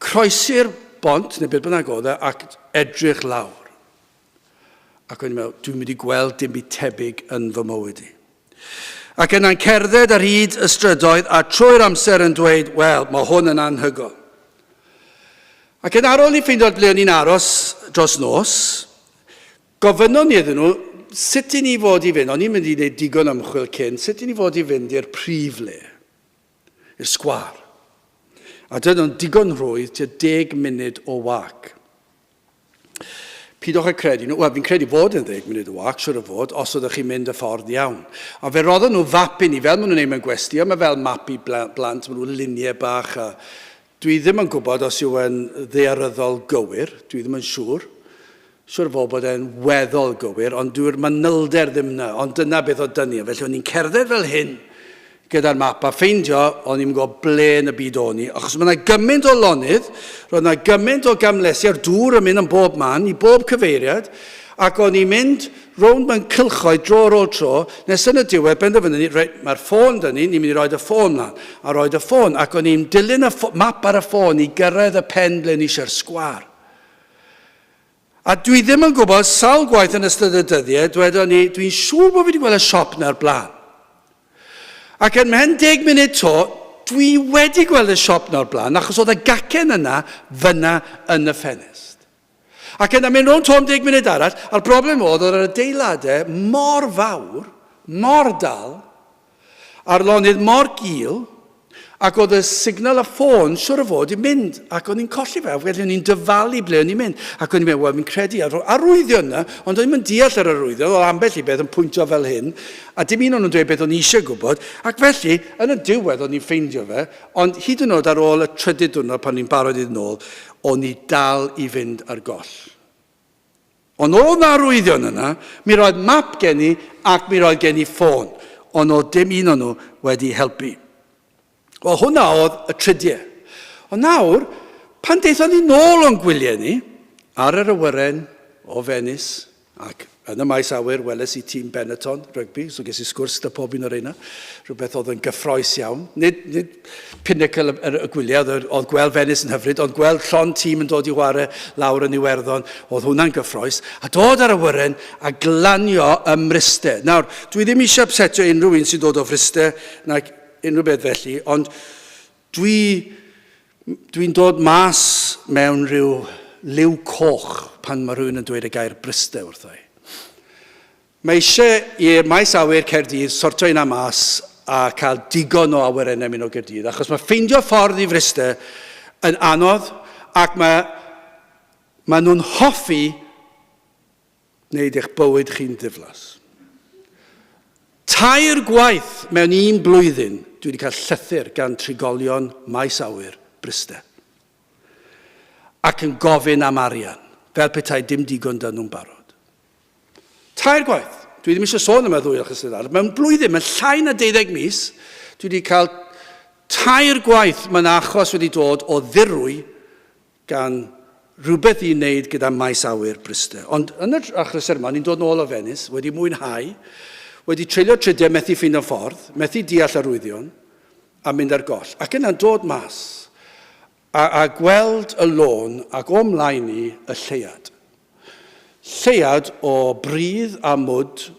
croesi'r bont, neu beth bynnag oedd e, ac edrych lawr. Ac o'n i'n meddwl, dwi'n mynd i gweld dim byd tebyg yn fy mywyd i. Ac yna'n cerdded ar hyd y strydoedd a trwy'r amser yn dweud, wel, mae hwn yn anhygoel. Ac yn ar ôl i ffeindio ble o'n i'n aros dros nos, gofynnon ni iddyn nhw sut i ni fod i fynd. O'n i'n mynd i wneud digon ymchwil cyn, sut i ni fod i fynd i'r prif le, i'r sgwâr. A dyna nhw'n digon rhwydd, tua deg munud o wac. Pidwch â credu nhw, wel fi'n credu fod yn ddeg munud o wac, siwr o fod, os oeddech chi'n mynd y ffordd iawn. A fe roddon nhw fap i ni, fel maen nhw'n neud mewn gwesty, ond mae fel map i blant, maen nhw luniau bach a dwi ddim yn gwybod os yw e'n ddaearyddol gywir, dwi ddim yn siŵr. Siwr o fod bod e'n weddol gywir, ond dyw'r manylder ddim yna, ond dyna beth oedd dyn ni. Felly o'n i'n cerdded fel hyn, gyda'r map a ffeindio o'n i'm yn gwybod ble yn y byd o'n i, achos mae yna gymaint o lonydd, roedd yna gymaint o gamlesi a'r dŵr yn mynd yn bob man, i bob cyfeiriad, ac o'n i'n mynd rownd mewn cylchoedd dro ar ôl tro, nes yn y diwedd benderfynu ni, reit, mae'r ffôn 'da ni, ni'n mynd i roed y ffôn mlaen, a roed y ffôn, ac o'n i'n dilyn y map ar y ffôn i gyrraedd y pen ble o'n i eisiau'r sgwâr. A dwi ddim yn gwybod, sawl gwaith yn ystod y dyddiau, dwedon ni, dwi'n siŵr bod fi wedi gweld y siop 'na o'r blaen. Ac yn mhen deg munud to, dwi wedi gweld y siop 'na o'r blaen, achos oedd y gacen yna fyna yn y ffenest. Ac yna mynd rownd to am deg munud arall, a'r broblem oedd, oedd yr adeiladau mor fawr, mor dal, A'r lonydd mor gul, ac oedd y signal y ffôn siwr o fod i mynd, ac o'n i'n colli fe, felly o'n i'n dyfalu ble o'n i'n mynd, ac o'n i'n meddwl, wel, fi'n credu ar arwyddion yna, ond o'n i'n deall yr arwyddion, oedd ambell i beth yn pwyntio fel hyn, a dim un o'n nhw'n dweud beth o'n i eisiau gwybod, ac felly, yn y diwedd o'n i'n ffeindio fe, ond hyd yn oed ar ôl y trydydd diwrnod pan o'n i'n barod i ddod nôl, o'n i dal i fynd ar goll. Ond oedd 'na arwyddion yna, mi roedd map gen i ac mi roedd gen i ffôn, ond oedd dim un o'n nhw wedi helpu. Wel, hwnna oedd y tridiau. Ond nawr, pan daethon ni nôl o'n gwyliau ni, ar yr awyren o Venice, ac yn y maes awyr weles i tîm Benetton rygbi, so ges i sgwrs gyda pob un o'r reina, rhywbeth oedd yn gyffroes iawn. Nid, nid pinnacle y, y, y gwyliau, oedd, oedd gweld Venice yn hyfryd, ond gweld llond tîm yn dod i ware lawr yn Iwerddon, oedd hwnna'n gyffroes, a dod ar awyren a glanio ym Mryste. Nawr, dwi ddim eisiau upsetio unrhyw un sy'n dod o Fryste, nag unrhyw beth felly, ond dwi, dwi'n dod mas mewn rhyw liw coch pan mae rhywun yn dweud y gair Bryste wrtho i. Mae eisiau i'r maes awyr Caerdydd sortio hynna mas a cael digon o awyrennau mynd o Gaerdydd, achos mae ffeindio ffordd i Fryste yn anodd ac mae, mae nhw'n hoffi wneud eich bywyd chi'n ddiflas. Tair gwaith mewn un blwyddyn dwi wedi cael llythyr gan trigolion maes awyr Bryste ac yn gofyn am arian, fel petai dim digon 'da nhw'n barod. Tair gwaith. Dwi ddim eisiau sôn am y ddwy achos arall. Mewn blwyddyn, mewn llai na deuddeg mis, dwi wedi cael tair gwaith mae yna achos wedi dod o ddirwy gan rhywbeth i wneud gyda maes awyr Bryste. Ond yn yr achlysur yma, ni'n dod nôl o Venice, wedi mwynhau, wedi treulio tridiau methu ffindo ffordd, methu deall arwyddion, a mynd ar goll. Ac yna'n dod mas, a, a gweld y lôn ac o mlaen i y lleuad. Lleuad o bridd a mwd,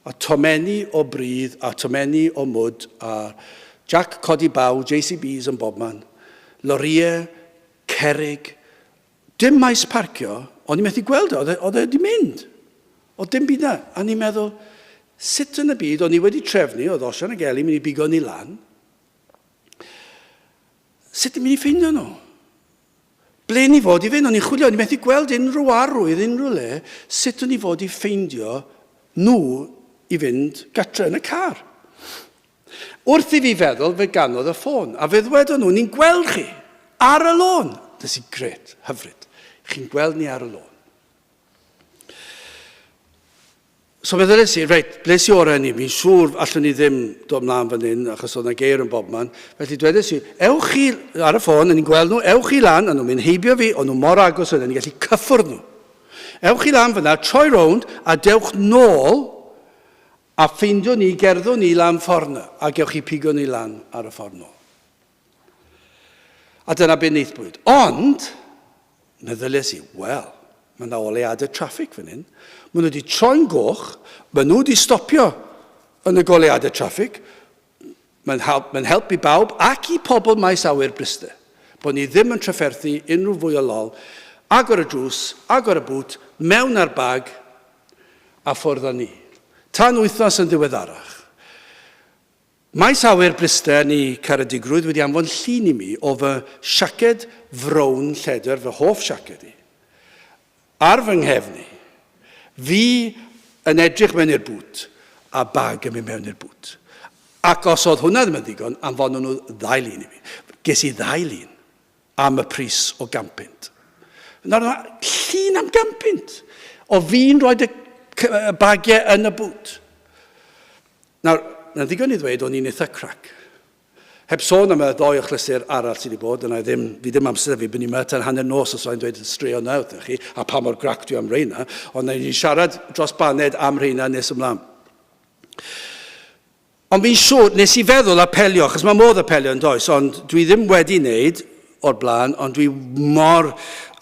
a tomenni o bridd a tomenni o mwd, a Jack codi baw, JCBs yn bobman, lorïau, cerrig, dim maes parcio, o'n i methu gweld o, oedd e, oedd e wedi mynd. Oedd dim byd na. A ni'n meddwl, sut yn y byd, o'n i wedi trefnu, oedd Osian ac Eli mynd i bigo ni lan. Sut yn mynd i ffeindio nhw? Ble ni fod i fynd? O'n i'n chwilio, o'n i methu gweld unrhyw arwydd, unrhyw le. Sut o'n i fod i ffeindio nhw i fynd gatre yn y car? Wrth i fi feddwl, fe ganodd y ffôn, a fe ddwedon nhw, ni'n gweld chi ar y lôn. Dys i, gret, hyfryd. Chi'n gweld ni ar y lôn. So fe ddyles i, reit, ble sy orau ni? Fi'n siŵr allwn ni ddim dod mlaen fan hyn, achos oedd yna geir yn bobman. Felly dwedes i, ewch chi ar y ffôn, o'n i'n gweld nhw, ewch chi lan, a nhw'n mynd heibio fi, o'n nhw mor agos oedd o'n i'n gallu cyffwrdd nhw. Ewch chi lan fyna, troi rownd, a dewch nôl, a ffeindio ni, gerddwn ni lan ffordd na, a gewch chi pigo ni lan ar y ffordd nôl. A dyna be wnaethpwyd. Ond, meddyliais i, wel, mae yna oleuadau traffig fan hyn. Maen nhw wedi troi'n goch, maen nhw wedi stopio yn y goleuadau traffig. Mae'n help, mae'n help i bawb ac i pobl maes awyr Bryste. Bod ni ddim yn trafferthu unrhyw fwy o lol. Agor y drws, agor y bŵt, mewn â'r bag, a ffwrdd â ni. Tan wythnos yn ddiweddarach. Maes Awyr Bryste yn eu caredigrwydd wedi anfon llun i mi o fy siaced frown lledr, fy hoff siaced i, ar fy nghefn i. Fi yn edrych mewn i'r bŵt a bag yn mynd mewn i'r bŵt. Ac os oedd hwnna ddim yn ddigon, anfonon nhw ddau lun i mi. Ges i ddau lun am y pris o gampunt. Nawr, llun am gampunt! O fi'n rhoi y bagiau yn y bŵt. Nawr, mae'n ddigon i ddweud o'n i'n eitha crac. Heb sôn am y ddoi achlysur arall sydd wedi bod, yna ddim, fi ddim amser fi, byn yma tan hanner nos os rhaid dweud y straeon na wrthych chi, a pa mor grac dwi am reina, ond na ni'n siarad dros baned am reina nes ymlaen. Ond fi'n siŵr, nes i feddwl apelio, achos mae modd apelio yn does, ond dwi ddim wedi wneud o'r blaen, ond dwi mor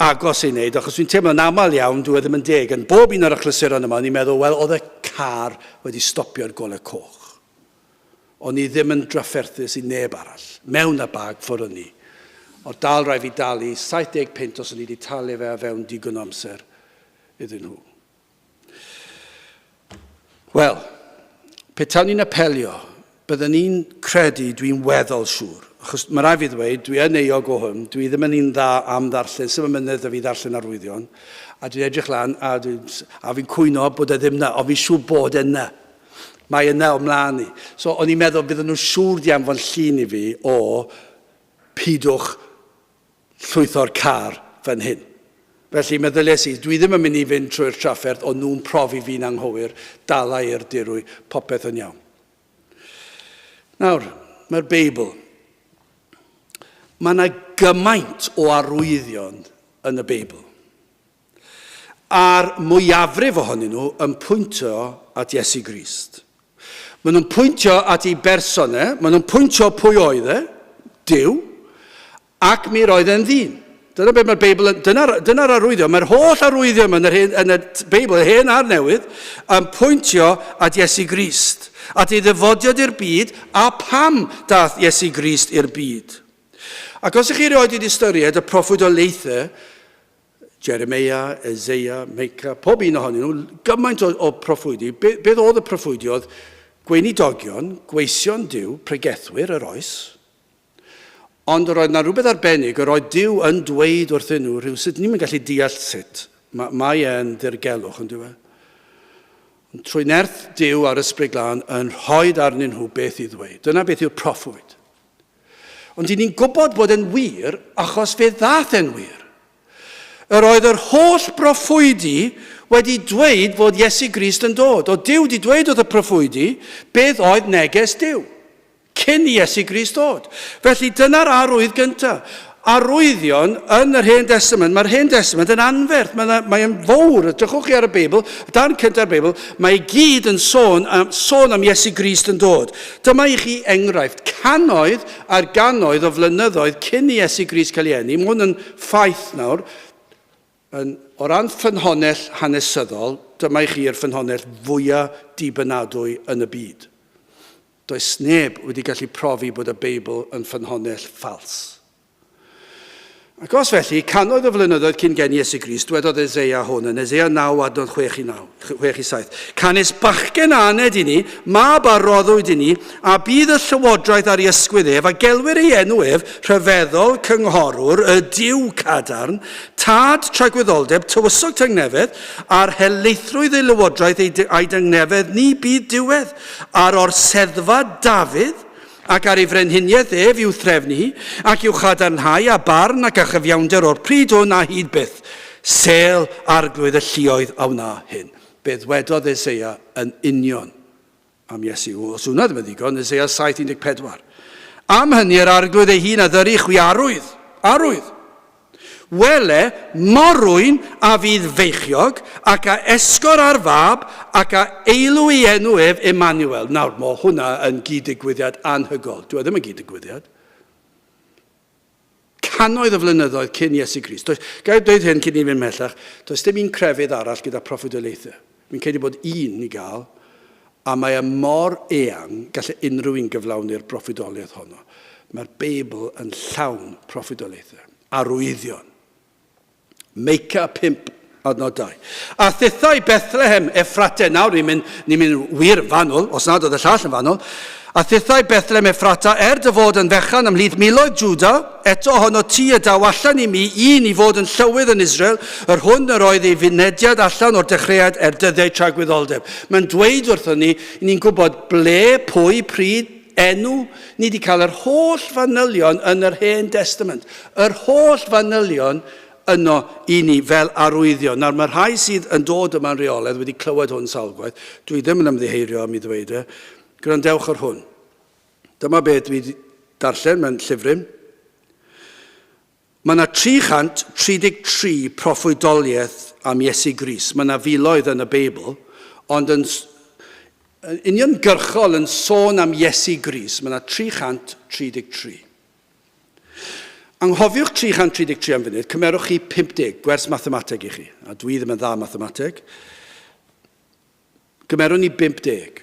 agos ei wneud, achos dwi'n teimlo'n aml iawn, dwi e ddim yn deg. Yn bob un o'r achlysuron yma, o'n i'n meddwl, wel, oedd y car wedi stopio'r golau coch. O'n i ddim yn drafferthus i neb arall. Mewn â bag, ffwrdd â ni. Oedd dal rhaid fi dalu 70 punt os o'n i wedi talu fe a fewn digon o amser iddyn nhw. Wel, petawn i'n apelio, bydden i'n credu dwi'n weddol siŵr, achos mae rhaid fi ddweud, dwi yn euog o hwn, dwi ddim yn un dda am ddarllen, sy'n mynydd da fi ddarllen arwyddion, a dwi'n edrych lan, a, dwi, a fi'n cwyno bod e ddim na, ond fi'n siŵr bod e yna. Mae yna o mlaen i. So, o'n i'n meddwl bydden nhw'n siŵr di anfon llun i fi o pidwch llwytho'r car fan hyn. Felly meddyliais i, dwi ddim yn mynd i fynd trwy'r trafferth o nhw'n profi fi'n anghywir, dala i'r dirwy, popeth yn iawn. Nawr, mae'r Beibl. Mae yna gymaint o arwyddion yn y Beibl. A'r mwyafrif ohonyn nhw yn pwyntio at Iesu Grist. Maen nhw'n pwyntio at ei berson e, maen nhw'n pwyntio pwy oedd e, Duw, ac mi roedd e'n ddyn. Dyna beth mae'r Beibl, dyna'r dyna arwyddion, mae'r holl arwyddion yn, yr hen, yn y Beibl, y hen a'r newydd, yn pwyntio at Iesu Grist, at ei ddyfodiad i'r byd, a pam dath Iesu Grist i'r byd. Ac os ych chi erioed wedi ystyried y proffwydoliaethau Jeremeia, Eseia, Meica, pob un ohonyn nhw, gymaint o, o proffwydi. Be, beth oedd y proffwydi oedd gweinidogion, gweision Duw, pregethwyr yr oes. Ond yr oedd na rhywbeth arbennig, yr oedd Duw yn dweud wrthyn nhw rhyw sut, ni'n gallu deall sut. Mae, mae e'n ddirgelwch, yn dyw e? Ond trwy nerth Duw a'r Ysbryd Glân yn rhoi arnyn nhw beth i ddweud. Dyna beth yw'r proffwyd. Ond i ni'n gwybod bod e'n wir achos fe ddath e'n wir. Yr oedd yr holl broffwydi wedi dweud fod Iesu Grist yn dod. O Duw wedi dweud wrth y proffwydi beth oedd neges Duw. cyn i Iesu Grist ddod. Felly dyna'r arwydd gyntaf. Arwyddion yn yr Hen Destament, mae'r Hen Destament yn anferth, mae'n mae yn fawr. Edrychwch chi ar y Beibl, darn cyntaf y Beibl, mae i gyd yn sôn am, sôn am Iesu Grist yn dod. Dyma i chi enghraifft, cannoedd ar gannoedd o flynyddoedd cyn i Iesu Grist cael ei eni, mae hwn yn ffaith nawr, Yn, o ran ffynhonnell hanesyddol, dyma i chi'r ffynhonnell fwya dibynadwy yn y byd. Does neb wedi gallu profi bod y Beibl yn ffynhonnell ffals. Ac os felly, cannoedd o flynyddoedd cyn geni Iesu Grist, dwedodd Eseia hwn yn Eseia 9 adnod 6 i 9, 6 i 7. Canys bachgen a aned i ni, mab a roddwyd i ni, a bydd y llywodraeth ar ei ysgwydd ef, a gelwir ei enw ef, rhyfeddol, cynghorwr, y Duw cadarn, tad tragwyddoldeb, tywysog tangnefedd, a'r helaethrwydd ei lywodraeth ei, a'i dangnefedd ni bydd diwedd, ar orseddfa Dafydd, ac ar ei frenhiniaeth ef i'w threfnu hi, ac i'w chadarnhau â barn ac â chyfiawnder o'r pryd hwn a hyd byth. Sêl arglwydd y lluoedd a wna hyn. Be ddwedodd Eseia yn union am Iesu? Os hwnna ddim yn ddigon, Eseia 7:14. Am hynny yr arglwydd ei hun a ddyry chwi arwydd, arwydd. Wele, morwyn a fydd feichiog, ac a esgor ar fab, ac a eilw ei enw ef Emmanuel. Nawr, mae hwnna yn gyd-ddigwyddiad anhygoel. Dyw e ddim yn gyd-ddigwyddiad. Cannoedd o flynyddoedd cyn Iesu Grist. Does, gael dweud hyn cyn i fynd mhellach, does dim un crefydd arall gyda proffwydoliaethau. Fi'n credu bod un i gael, a mae e mor eang, gallai unrhyw un gyflawni'r broffwydoliaeth honno. Mae'r Beibl yn llawn proffwydoliaethau, arwyddion. Meica 5, adnod 2. A thithau Bethlehem Effrate, nawr ni'n mynd, ni mynd wir fanwl, os nad oedd y llall yn fanwl, a thithau Bethlehem Effrata, er dy fod yn fechan ymhlith miloedd Juda, eto ohono ti y daw allan i mi un i fod yn llywydd yn Israel, yr hwn yr oedd ei fynediad allan o'r dechreuad er dyddiau tragwyddoldeb. Mae'n dweud wrthon ni, ni'n gwybod ble, pwy, pryd, enw, ni wedi cael yr holl fanylion yn yr Hen Destament. Yr holl fanylion yno i ni fel arwyddion. Nawr, mae rhai sydd yn dod yma'n rheolaidd wedi clywed hwn sawl gwaith. Dwi ddim yn ymddiheirio am i ddweud e. Gwrandewch ar hwn. Dyma beth dwi wedi darllen mewn llyfryn. Mae yna 333 proffwydoliaeth am Iesu Grist. Mae yna filoedd yn y Beibl, ond yn uniongyrchol yn sôn am Iesu Grist, mae yna 333. Anghofiwch 333 am funud, cymerwch chi 50, gwers mathemateg i chi, a dwi ddim yn dda mathemateg. Gymerwn ni 50.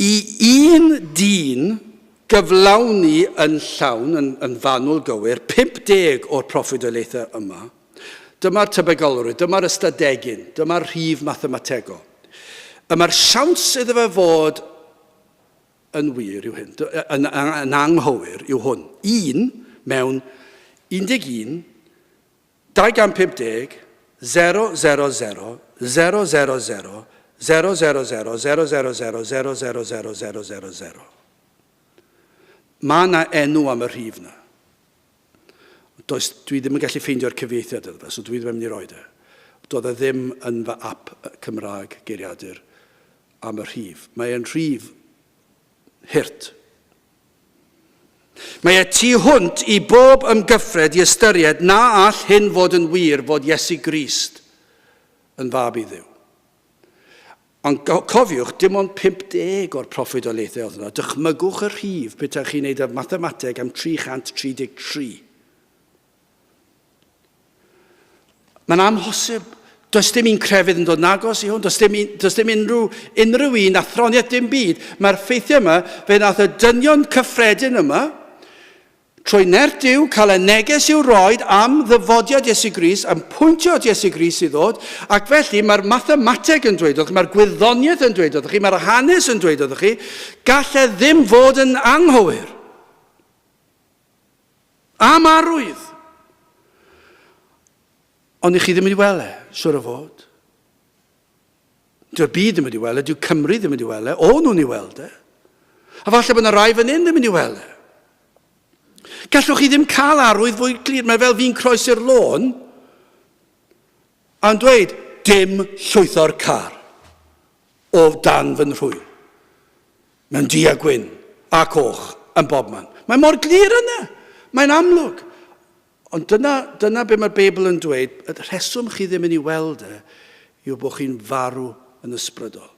I un dyn gyflawni yn llawn, yn, yn fanwl gywir, 50 o'r proffwydoliaethau yma, dyma'r tebygolrwydd, dyma'r ystadegyn, dyma'r rhif mathemategol. Y mae'r siawns iddo fe fod yn wir yw hyn, yn, yn anghywir yw hwn. Un mewn 11, 250, 0, 0, 0, 0, 0, 0, 0, 0, 0, 0, 0, 0, 0, 0, 0, 0, 0, 0. Mae yna enw am y rhif yna. Does, dwi ddim yn gallu ffeindio'r cyfieithiad iddo fe, so dwi ddim yn mynd i roed e. Doedd e ddim yn fy app Cymraeg geiriadur am y rhif. Mae e'n rhif hurt. Mae e tu hwnt i bob ymgyffred i ystyried na all hyn fod yn wir fod Iesu Grist yn fab i Dduw. Ond cofiwch, dim ond 50 o'r proffwydoliaethau oedd yno. Dychmygwch y rhif petaech chi'n neud y mathemateg am 333. Mae'n amhosib. Does dim un crefydd yn dod yn agos i hwn. Does dim, does dim unrhyw, unrhyw un athroniaeth, dim byd. Mae'r ffeithiau yma, fe nath y dynion cyffredin yma, trwy nerth Duw, cael y neges i'w roed am ddyfodiad Iesu Grist, am pwyntio at Iesu Grist i ddod, ac felly mae'r mathemateg yn dweud wrth chi, mae'r gwyddoniaeth yn dweud wrth chi, mae'r hanes yn dweud wrth chi, gall e ddim fod yn anghywir. Am arwydd! Ond i chi ddim wedi weld e, siwr o fod. Dyw'r byd ddim wedi weld e, dyw Cymru ddim wedi weld e, o'n nhw'n ei weld e. A falle bod yna rai fan hyn ddim yn ei weld e. Gallwch chi ddim cael arwydd fwy clir. Mae fel fi'n croesi'r lôn a'n dweud, dim llwytho'r car o dan fy nhrwyn. Mewn du a gwyn. a coch yn bobman. Mae mor glir yna. Mae'n amlwg. Ond dyna, dyna be mae'r Beibl yn dweud, y rheswm chi ddim yn ei weld e yw bod chi'n farw yn ysbrydol,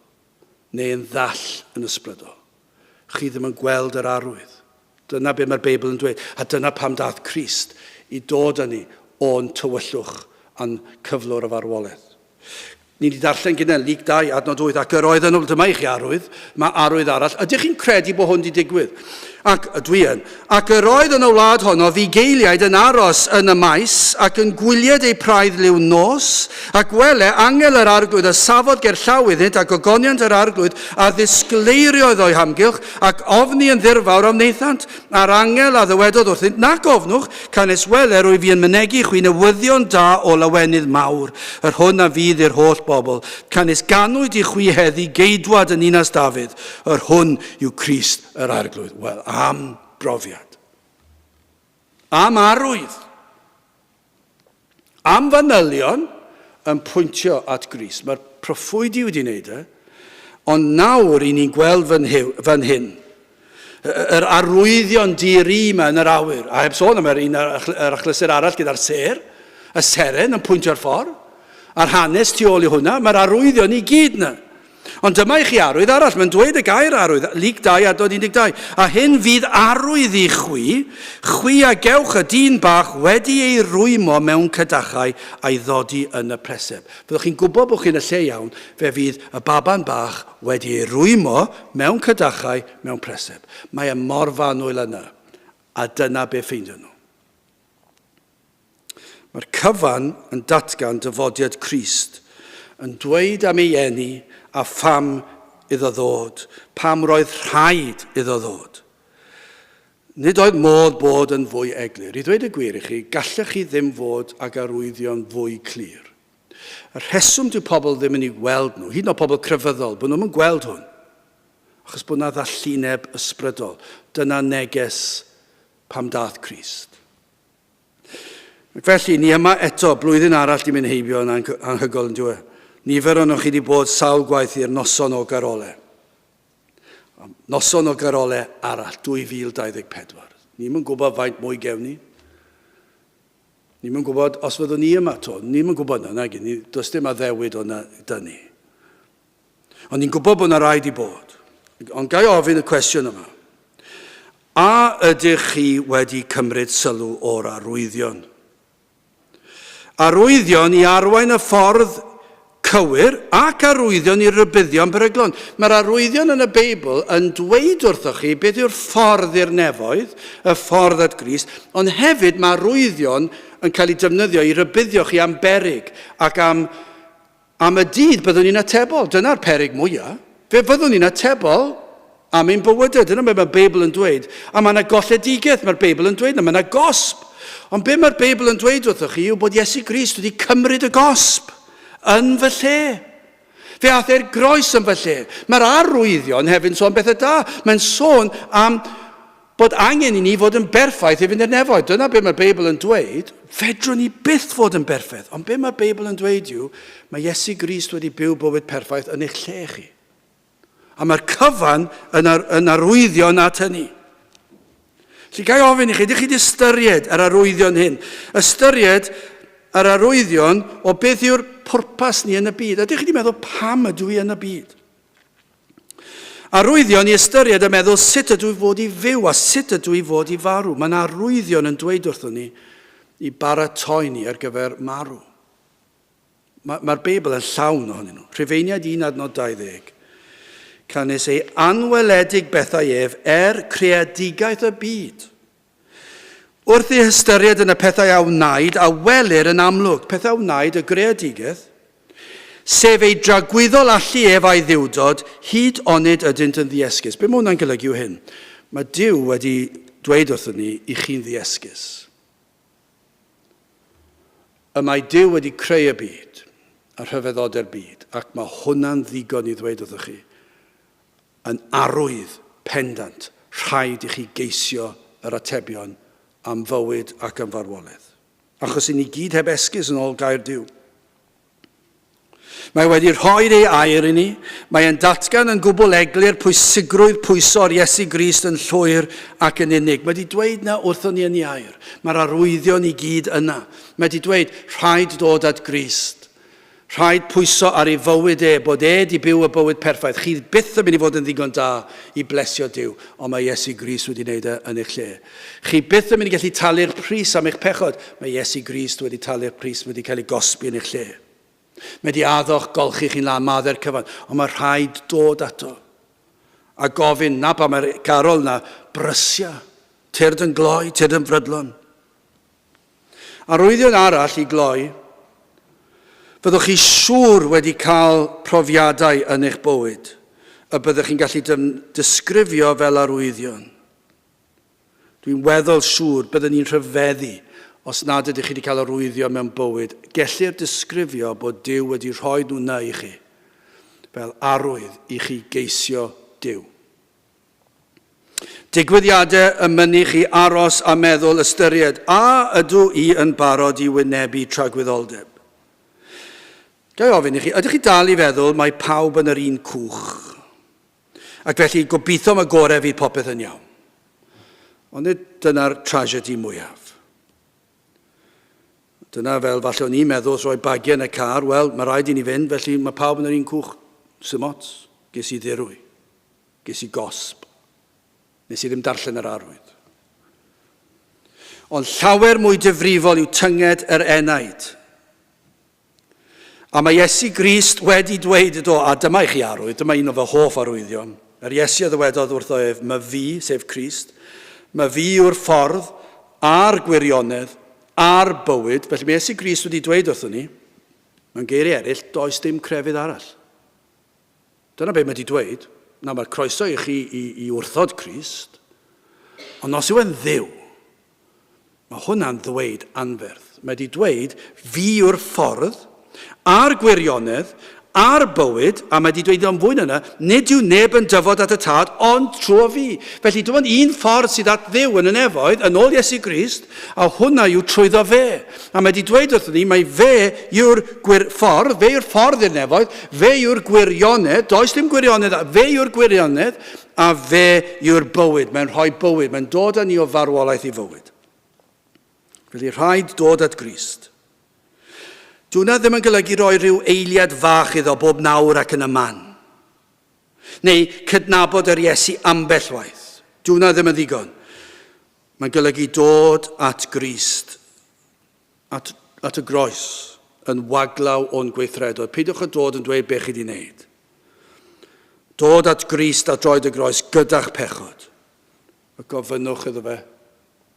neu yn ddall yn ysbrydol. Chi ddim yn gweld yr arwydd. Dyna be mae'r Beibl yn dweud, a dyna pam daeth Crist i dod â ni o'n tywyllwch a'n cyflwr o farwolaeth. Ni wedi darllen gyda Luc 2, adnod 8, ac yr oedd yn ôl, dyma i chi arwydd, mae arwydd arall. Ydych chi'n credu bod hwn wedi digwydd? Ac dwi yn. Ac yr oedd yn y wlad honno fugeiliaid yn aros yn y maes, ac yn gwylied eu praidd liw nos, ac wele, angel yr arglwydd a safodd ger llaw iddynt, a gogoniant yr arglwydd a ddisgleiriodd o'u hamgylch, ac ofni yn ddirfawr a wnaethant. A'r angel a ddywedodd wrthynt, Nac ofnwch, Canys wele, rwyf fi yn mynegi i chwi newyddion da o lawenydd mawr, yr hwn a fydd i'r holl bobl. Canys ganwyd i chwi heddi geidwad yn ninas Dafydd, yr hwn yw Crist yr Arglwydd. Wel, am brofiad. Am arwydd. Am fanylion yn pwyntio at Grist. Mae'r proffwydi wedi wneud e, ond nawr i ni'n gweld fan, fan hyn, yr arwyddion di-ri yma yn yr awyr, a heb sôn am yr un yr achlysur arall gyda'r sêr, y seren yn pwyntio'r ffordd, a'r hanes tu ôl i hwnna, mae'r arwyddion i gyd yna. Ond dyma i chi arwydd arall, mae'n dweud y gair arwydd, Luc 2, adnod 12. A hyn fydd arwydd i chwi, chwi a gewch y dyn bach wedi ei rwymo mewn cydachau a'i ddodi yn y preseb. Fyddwch chi'n gwybod bod chi'n y lle iawn, fe fydd y baban bach wedi ei rwymo mewn cydachau mewn preseb. Mae e mor fanwl yna, a dyna be ffeindion nhw. Mae'r cyfan yn datgan dyfodiad Crist, yn dweud am ei eni a pham iddo ddod, pam roedd rhaid iddo ddod. Nid oedd modd bod yn fwy eglur. I ddweud y gwir i chi, gallech chi ddim fod ag arwyddion fwy clir. Y rheswm dyw pobl ddim yn ei weld nhw, hyd yn oed pobl crefyddol, bod nhw'm yn gweld hwn, achos bod 'na ddallineb ysbrydol. Dyna neges pam daeth Crist. Ac felly, ni yma eto, blwyddyn arall di mynd heibio yn anhygol yn dyw e. Nifer ohonoch chi di bod sawl gwaith i'r noson o garole. Noson o garole arall, 2024. Ni'm yn gwybod faint mwy gewn ni. Ni'm yn gwybod os fyddwn ni yma to. Ni'm yn gwybod na, nag ni. Does dim addewid o na dyn ni. Ond ni'n gwybod bod yna rhaid i bod. Ond ga i ofyn y cwestiwn yma. A ydych chi wedi cymryd sylw o'r arwyddion? Arwyddion i arwain y ffordd cywir ac arwyddion i rybuddio am beryglon. Mae'r arwyddion yn y Beibl yn dweud wrthoch chi beth yw'r ffordd i'r nefoedd, y ffordd at Grist, ond hefyd mae arwyddion yn cael eu defnyddio i rybuddio chi am beryg ac am Am y dydd byddwn ni'n atebol. Dyna'r peryg mwya. Fe fyddwn ni'n atebol am ein bywydau. Dyna beth mae'r Beibl yn dweud. A mae yna golledigaeth, mae'r Beibl yn dweud, mae yna gosb. Ond be mae'r Beibl yn dweud wrthoch chi yw bod Iesu Grist wedi cymryd y gosb yn fy lle. Fe aeth e'r groes yn fy lle. Mae'r arwyddion hefyd yn sôn bethau da. Mae'n sôn am Bod angen i ni fod yn berffaith i fynd i'r nefoedd. Dyna be mae'r Beibl yn dweud. Fedrwn ni byth fod yn berffaith. Ond be mae'r Beibl yn dweud yw, mae Iesu Grist wedi byw bywyd perffaith yn eich lle chi. A mae'r cyfan yn, ar, yn arwyddion at hynny. Felly ga i ofyn i chi, ydych chi wedi ystyried yr arwyddion hyn? Ystyried yr arwyddion o beth yw'r pwrpas ni yn y byd. Ydych chi wedi meddwl pam ydw i yn y byd? Arwyddion i ystyried a meddwl sut ydw i fod i fyw a sut ydw i fod i farw. Mae yna arwyddion yn dweud wrthon ni i baratoi ni ar gyfer marw. Mae'r mae Beibl yn llawn ohonyn nhw. Rhufeiniaid 1 adnod 20. Canys ei anweledig bethau ef er creadigaeth y byd. Wrth ei hystyried yn y pethau a wnaed, a welir yn amlwg, pethau a wnaed y greadigaeth, sef ei dragwyddol allu ef a'i dduwdod, hyd onid ydynt yn ddiesgus. Be mae hwnna'n golygu yw hyn. Mae Duw wedi dweud wrthon ni, i chi'n ddiesgus. Y mae Duw wedi creu y byd, a rhyfeddodau'r byd, ac mae hwnna'n ddigon i ddweud wrthoch chi, Yn arwydd pendant, rhaid i chi geisio yr atebion am fywyd ac am farwolaeth. Achos i ni gyd heb esgus yn ôl gair Duw. Mae wedi rhoi ei air i ni. Mae e'n datgan yn gwbl eglur pwysigrwydd pwyso'r Iesu Grist yn llwyr ac yn unig. Mae wedi dweud na wrthon ni yn ei air. Mae'r arwyddion i gyd yna. Mae wedi dweud, rhaid dod at Grist. Rhaid pwyso ar ei fywyd e, bod e 'di byw y bywyd perffaith. Chi byth yn mynd i fod yn ddigon da i blesio Duw, ond mae Iesu Grist wedi wneud e yn eich lle. Chi byth yn mynd i gallu talu'r pris am eich pechod, mae Iesu Grist wedi talu'r pris, mae wedi cael ei gosbi yn eich lle. Mae wedi addo'ch golchi chi'n lân, maddau'r cyfan, ond mae rhaid dod ato a gofyn, na pa mae'r garol na, brysia, tyrd yn gloi, tyrd yn frydlon. Arwyddion arall i gloi, fyddwch chi siŵr wedi cael profiadau yn eich bywyd y byddwch chi'n gallu disgrifio fel arwyddion. Dwi'n weddol siŵr byddwn ni'n rhyfeddu os nad ydych chi wedi cael arwyddion mewn bywyd. Gellir disgrifio bod Duw wedi rhoi nhw 'na i chi fel arwydd i chi geisio Duw. Digwyddiadau y mynnu chi aros a meddwl ystyried, a ydw i yn barod i wynebu tragwyddoldeb? Ga i ofyn i chi, ydych chi dal i feddwl mae pawb yn yr un cwch? Ac felly gobeithio am y gorau fydd popeth yn iawn. Ond nid dyna'r tragedy mwyaf. Dyna fel falle o'n i'n meddwl wrth roi bagiau yn y car, wel, mae rhaid i ni fynd, felly mae pawb yn yr un cwch. Sim ots, ges i ddirwy. Ges i gosb. Nes i ddim darllen yr arwydd. Ond llawer mwy difrifol yw tynged yr enaid. A mae Iesu Grist wedi dweud do, a dyma i chi arwydd, dyma un o fy hoff arwyddion. Yr Iesu a ddywedodd wrtho ef, my fi, sef Crist, my fi yw'r ffordd a'r gwirionedd a'r bywyd. Felly mae Iesu Grist wedi dweud wrthon ni, mewn geiriau eraill, does dim crefydd arall. Dyna be mae wedi dweud. Na, mae croeso i chi i, i wrthod Crist, ond os yw e'n ddiw, mae hwnna'n ddweud anferth. Mae wedi dweud, fi yw'r ffordd, a'r gwirionedd, a'r bywyd, a mae wedi dweud o'n fwy na yna, nid yw neb yn dyfod at y tad, ond trwy fi. Felly, dim ond un ffordd sydd at Dduw yn y nefoedd, yn ôl Iesu Grist, a hwnna yw trwyddo fe. A mae wedi dweud wrthon ni mai fe yw'r gwir ffordd, fe yw'r ffordd i'r nefoedd, fe yw'r gwirionedd, does dim gwirionedd, fe yw'r gwirionedd, a fe yw'r bywyd. Mae'n rhoi bywyd, mae'n dod â ni o farwolaeth i fywyd. Felly rhaid dod at Grist. Dyw hwnna ddim yn golygu rhoi rhyw eiliad fach iddo bob nawr ac yn y man. Neu cydnabod yr Iesu ambell waith. Dyw hwnna ddim yn ddigon. Mae'n golygu dod at Grist, at, at y groes, yn waglaw o'n gweithredoedd. Peidiwch â dod yn dweud be chi wedi wneud. Dod at Grist at droed y groes gyda'ch pechod. A gofynnwch iddo fe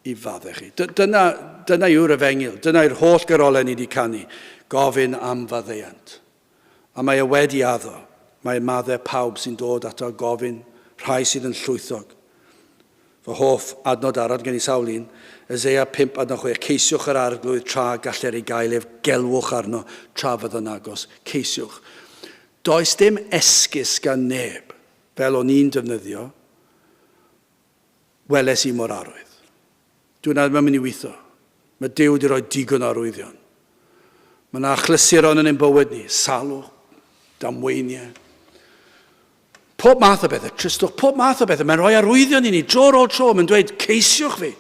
i faddau chi. Dyna, dyna yw'r efengyl, dyna yw'r holl garolau ni wedi canu. Gofyn am faddeuant. A mae e wedi addo, mae e'n maddau pawb sy'n dod ato a gofyn, rhai sydd yn llwythog. Fy hoff adnod arall gen i sawl un, Eseia 5 adnod 6, Ceisiwch yr Arglwydd tra galler ei gael ef, gelwch arno tra fyddo'n agos. Ceisiwch. Does dim esgus gan neb, fel o'n i'n defnyddio, weles i mo'r arwydd. Dyw hwnna ddim yn mynd i weithio. Mae Duw wedi rhoi digon o arwyddion. Mae yna achlysuron yn ein bywyd ni, salwch, damweiniau, pob math o bethau, tristwch, pob math o bethau. Mae'n rhoi arwyddion i ni dro ar ôl tro. Mae'n dweud, ceisiwch fi.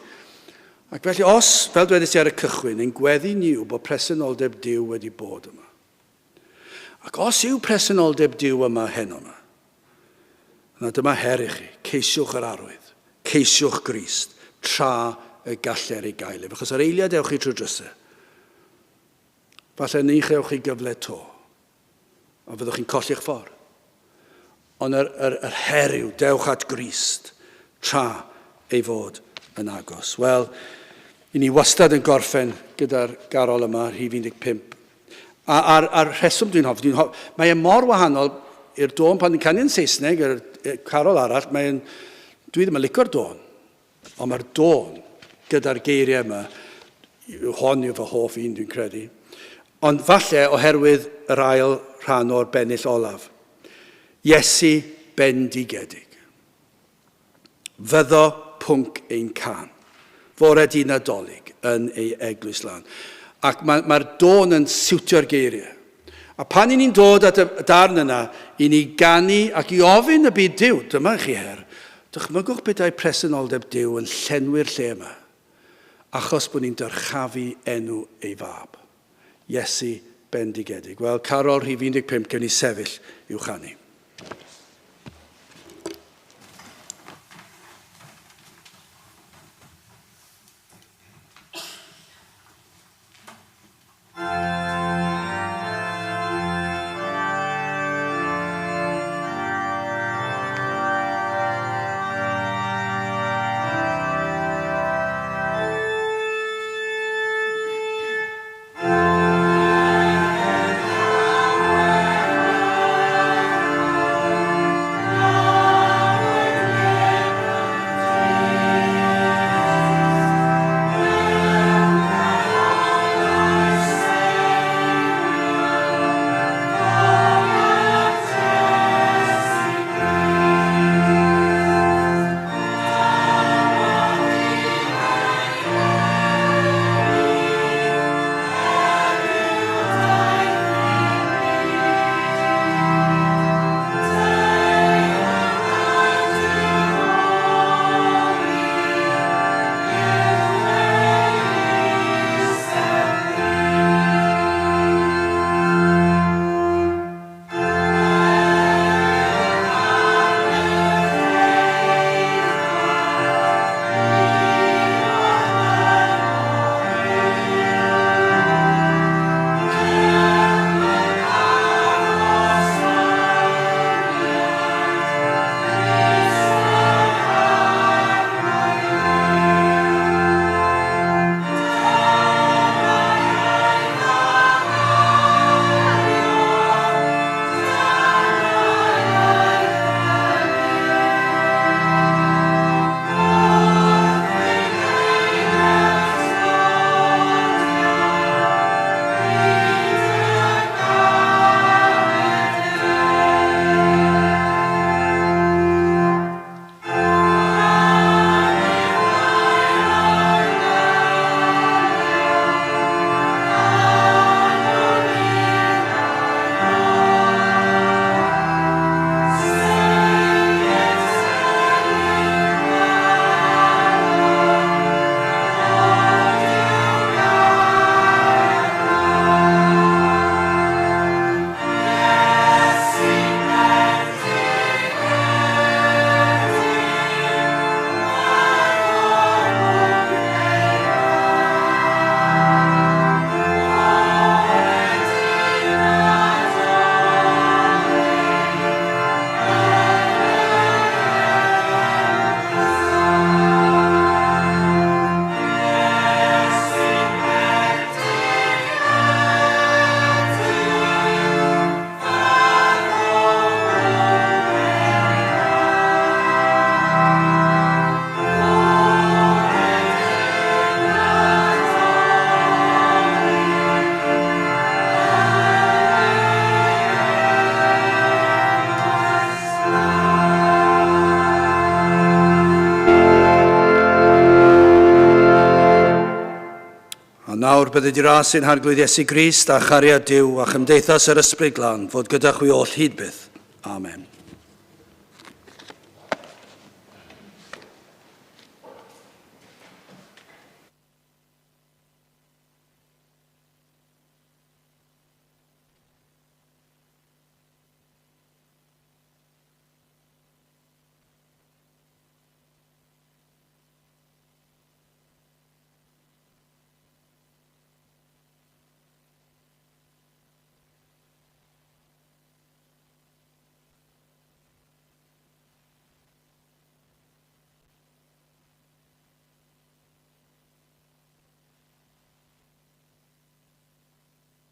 Ac felly os, fel dwedais i ar y cychwyn, ein gweddi ni yw bod presenoldeb Duw wedi bod yma. Ac os yw presenoldeb Duw yma heno yma, yna dyma her i chi, ceisiwch yr arwydd, ceisiwch Grist, tra y galler ei gael ef. Achos ar eiliad ewch chi trwy drysau, falle ni chewch chi gyfle to, a fyddwch chi'n colli'ch ffordd. Ond yr, yr, yr her yw, dewch at Grist, tra ei fod yn agos. Wel, i ni wastad yn gorffen gyda'r garol yma, rhif 15. A, a'r, a'r rheswm dwi'n hoffi, dwi'n hoffi, mae e mor wahanol i'r dôn pan ni'n canu'n Saesneg, yr carol arall, mae'n, dwi ddim yn licio'r dôn. Ond mae'r dôn gyda'r geiriau yma, hon yw fy hoff un dwi'n credu. Ond falle oherwydd yr ail rhan o'r bennill olaf. Iesu bendigedig. Fyddo pwnc ein cân. Fore di Nadolig yn ei eglwys lân. Ac mae'r ma dôn yn siwtio'r geiriau. A pan i ni'n dod at y darn yna, i ni ganu ac i ofyn y byd Duw, dyma chi her, dychmygwch petai presenoldeb Duw yn llenwi'r lle yma, achos bod ni'n dyrchafu enw ei fab. Iesu bendigedig. Wel, carol rhif 15, gewn ni sefyll i'w chanu. A nawr bydde di ras ein Harglwydd Iesu Grist a chariad Duw a chymdeithas yr Ysbryd Glân fod gyda chwi oll hyd byth. Amen.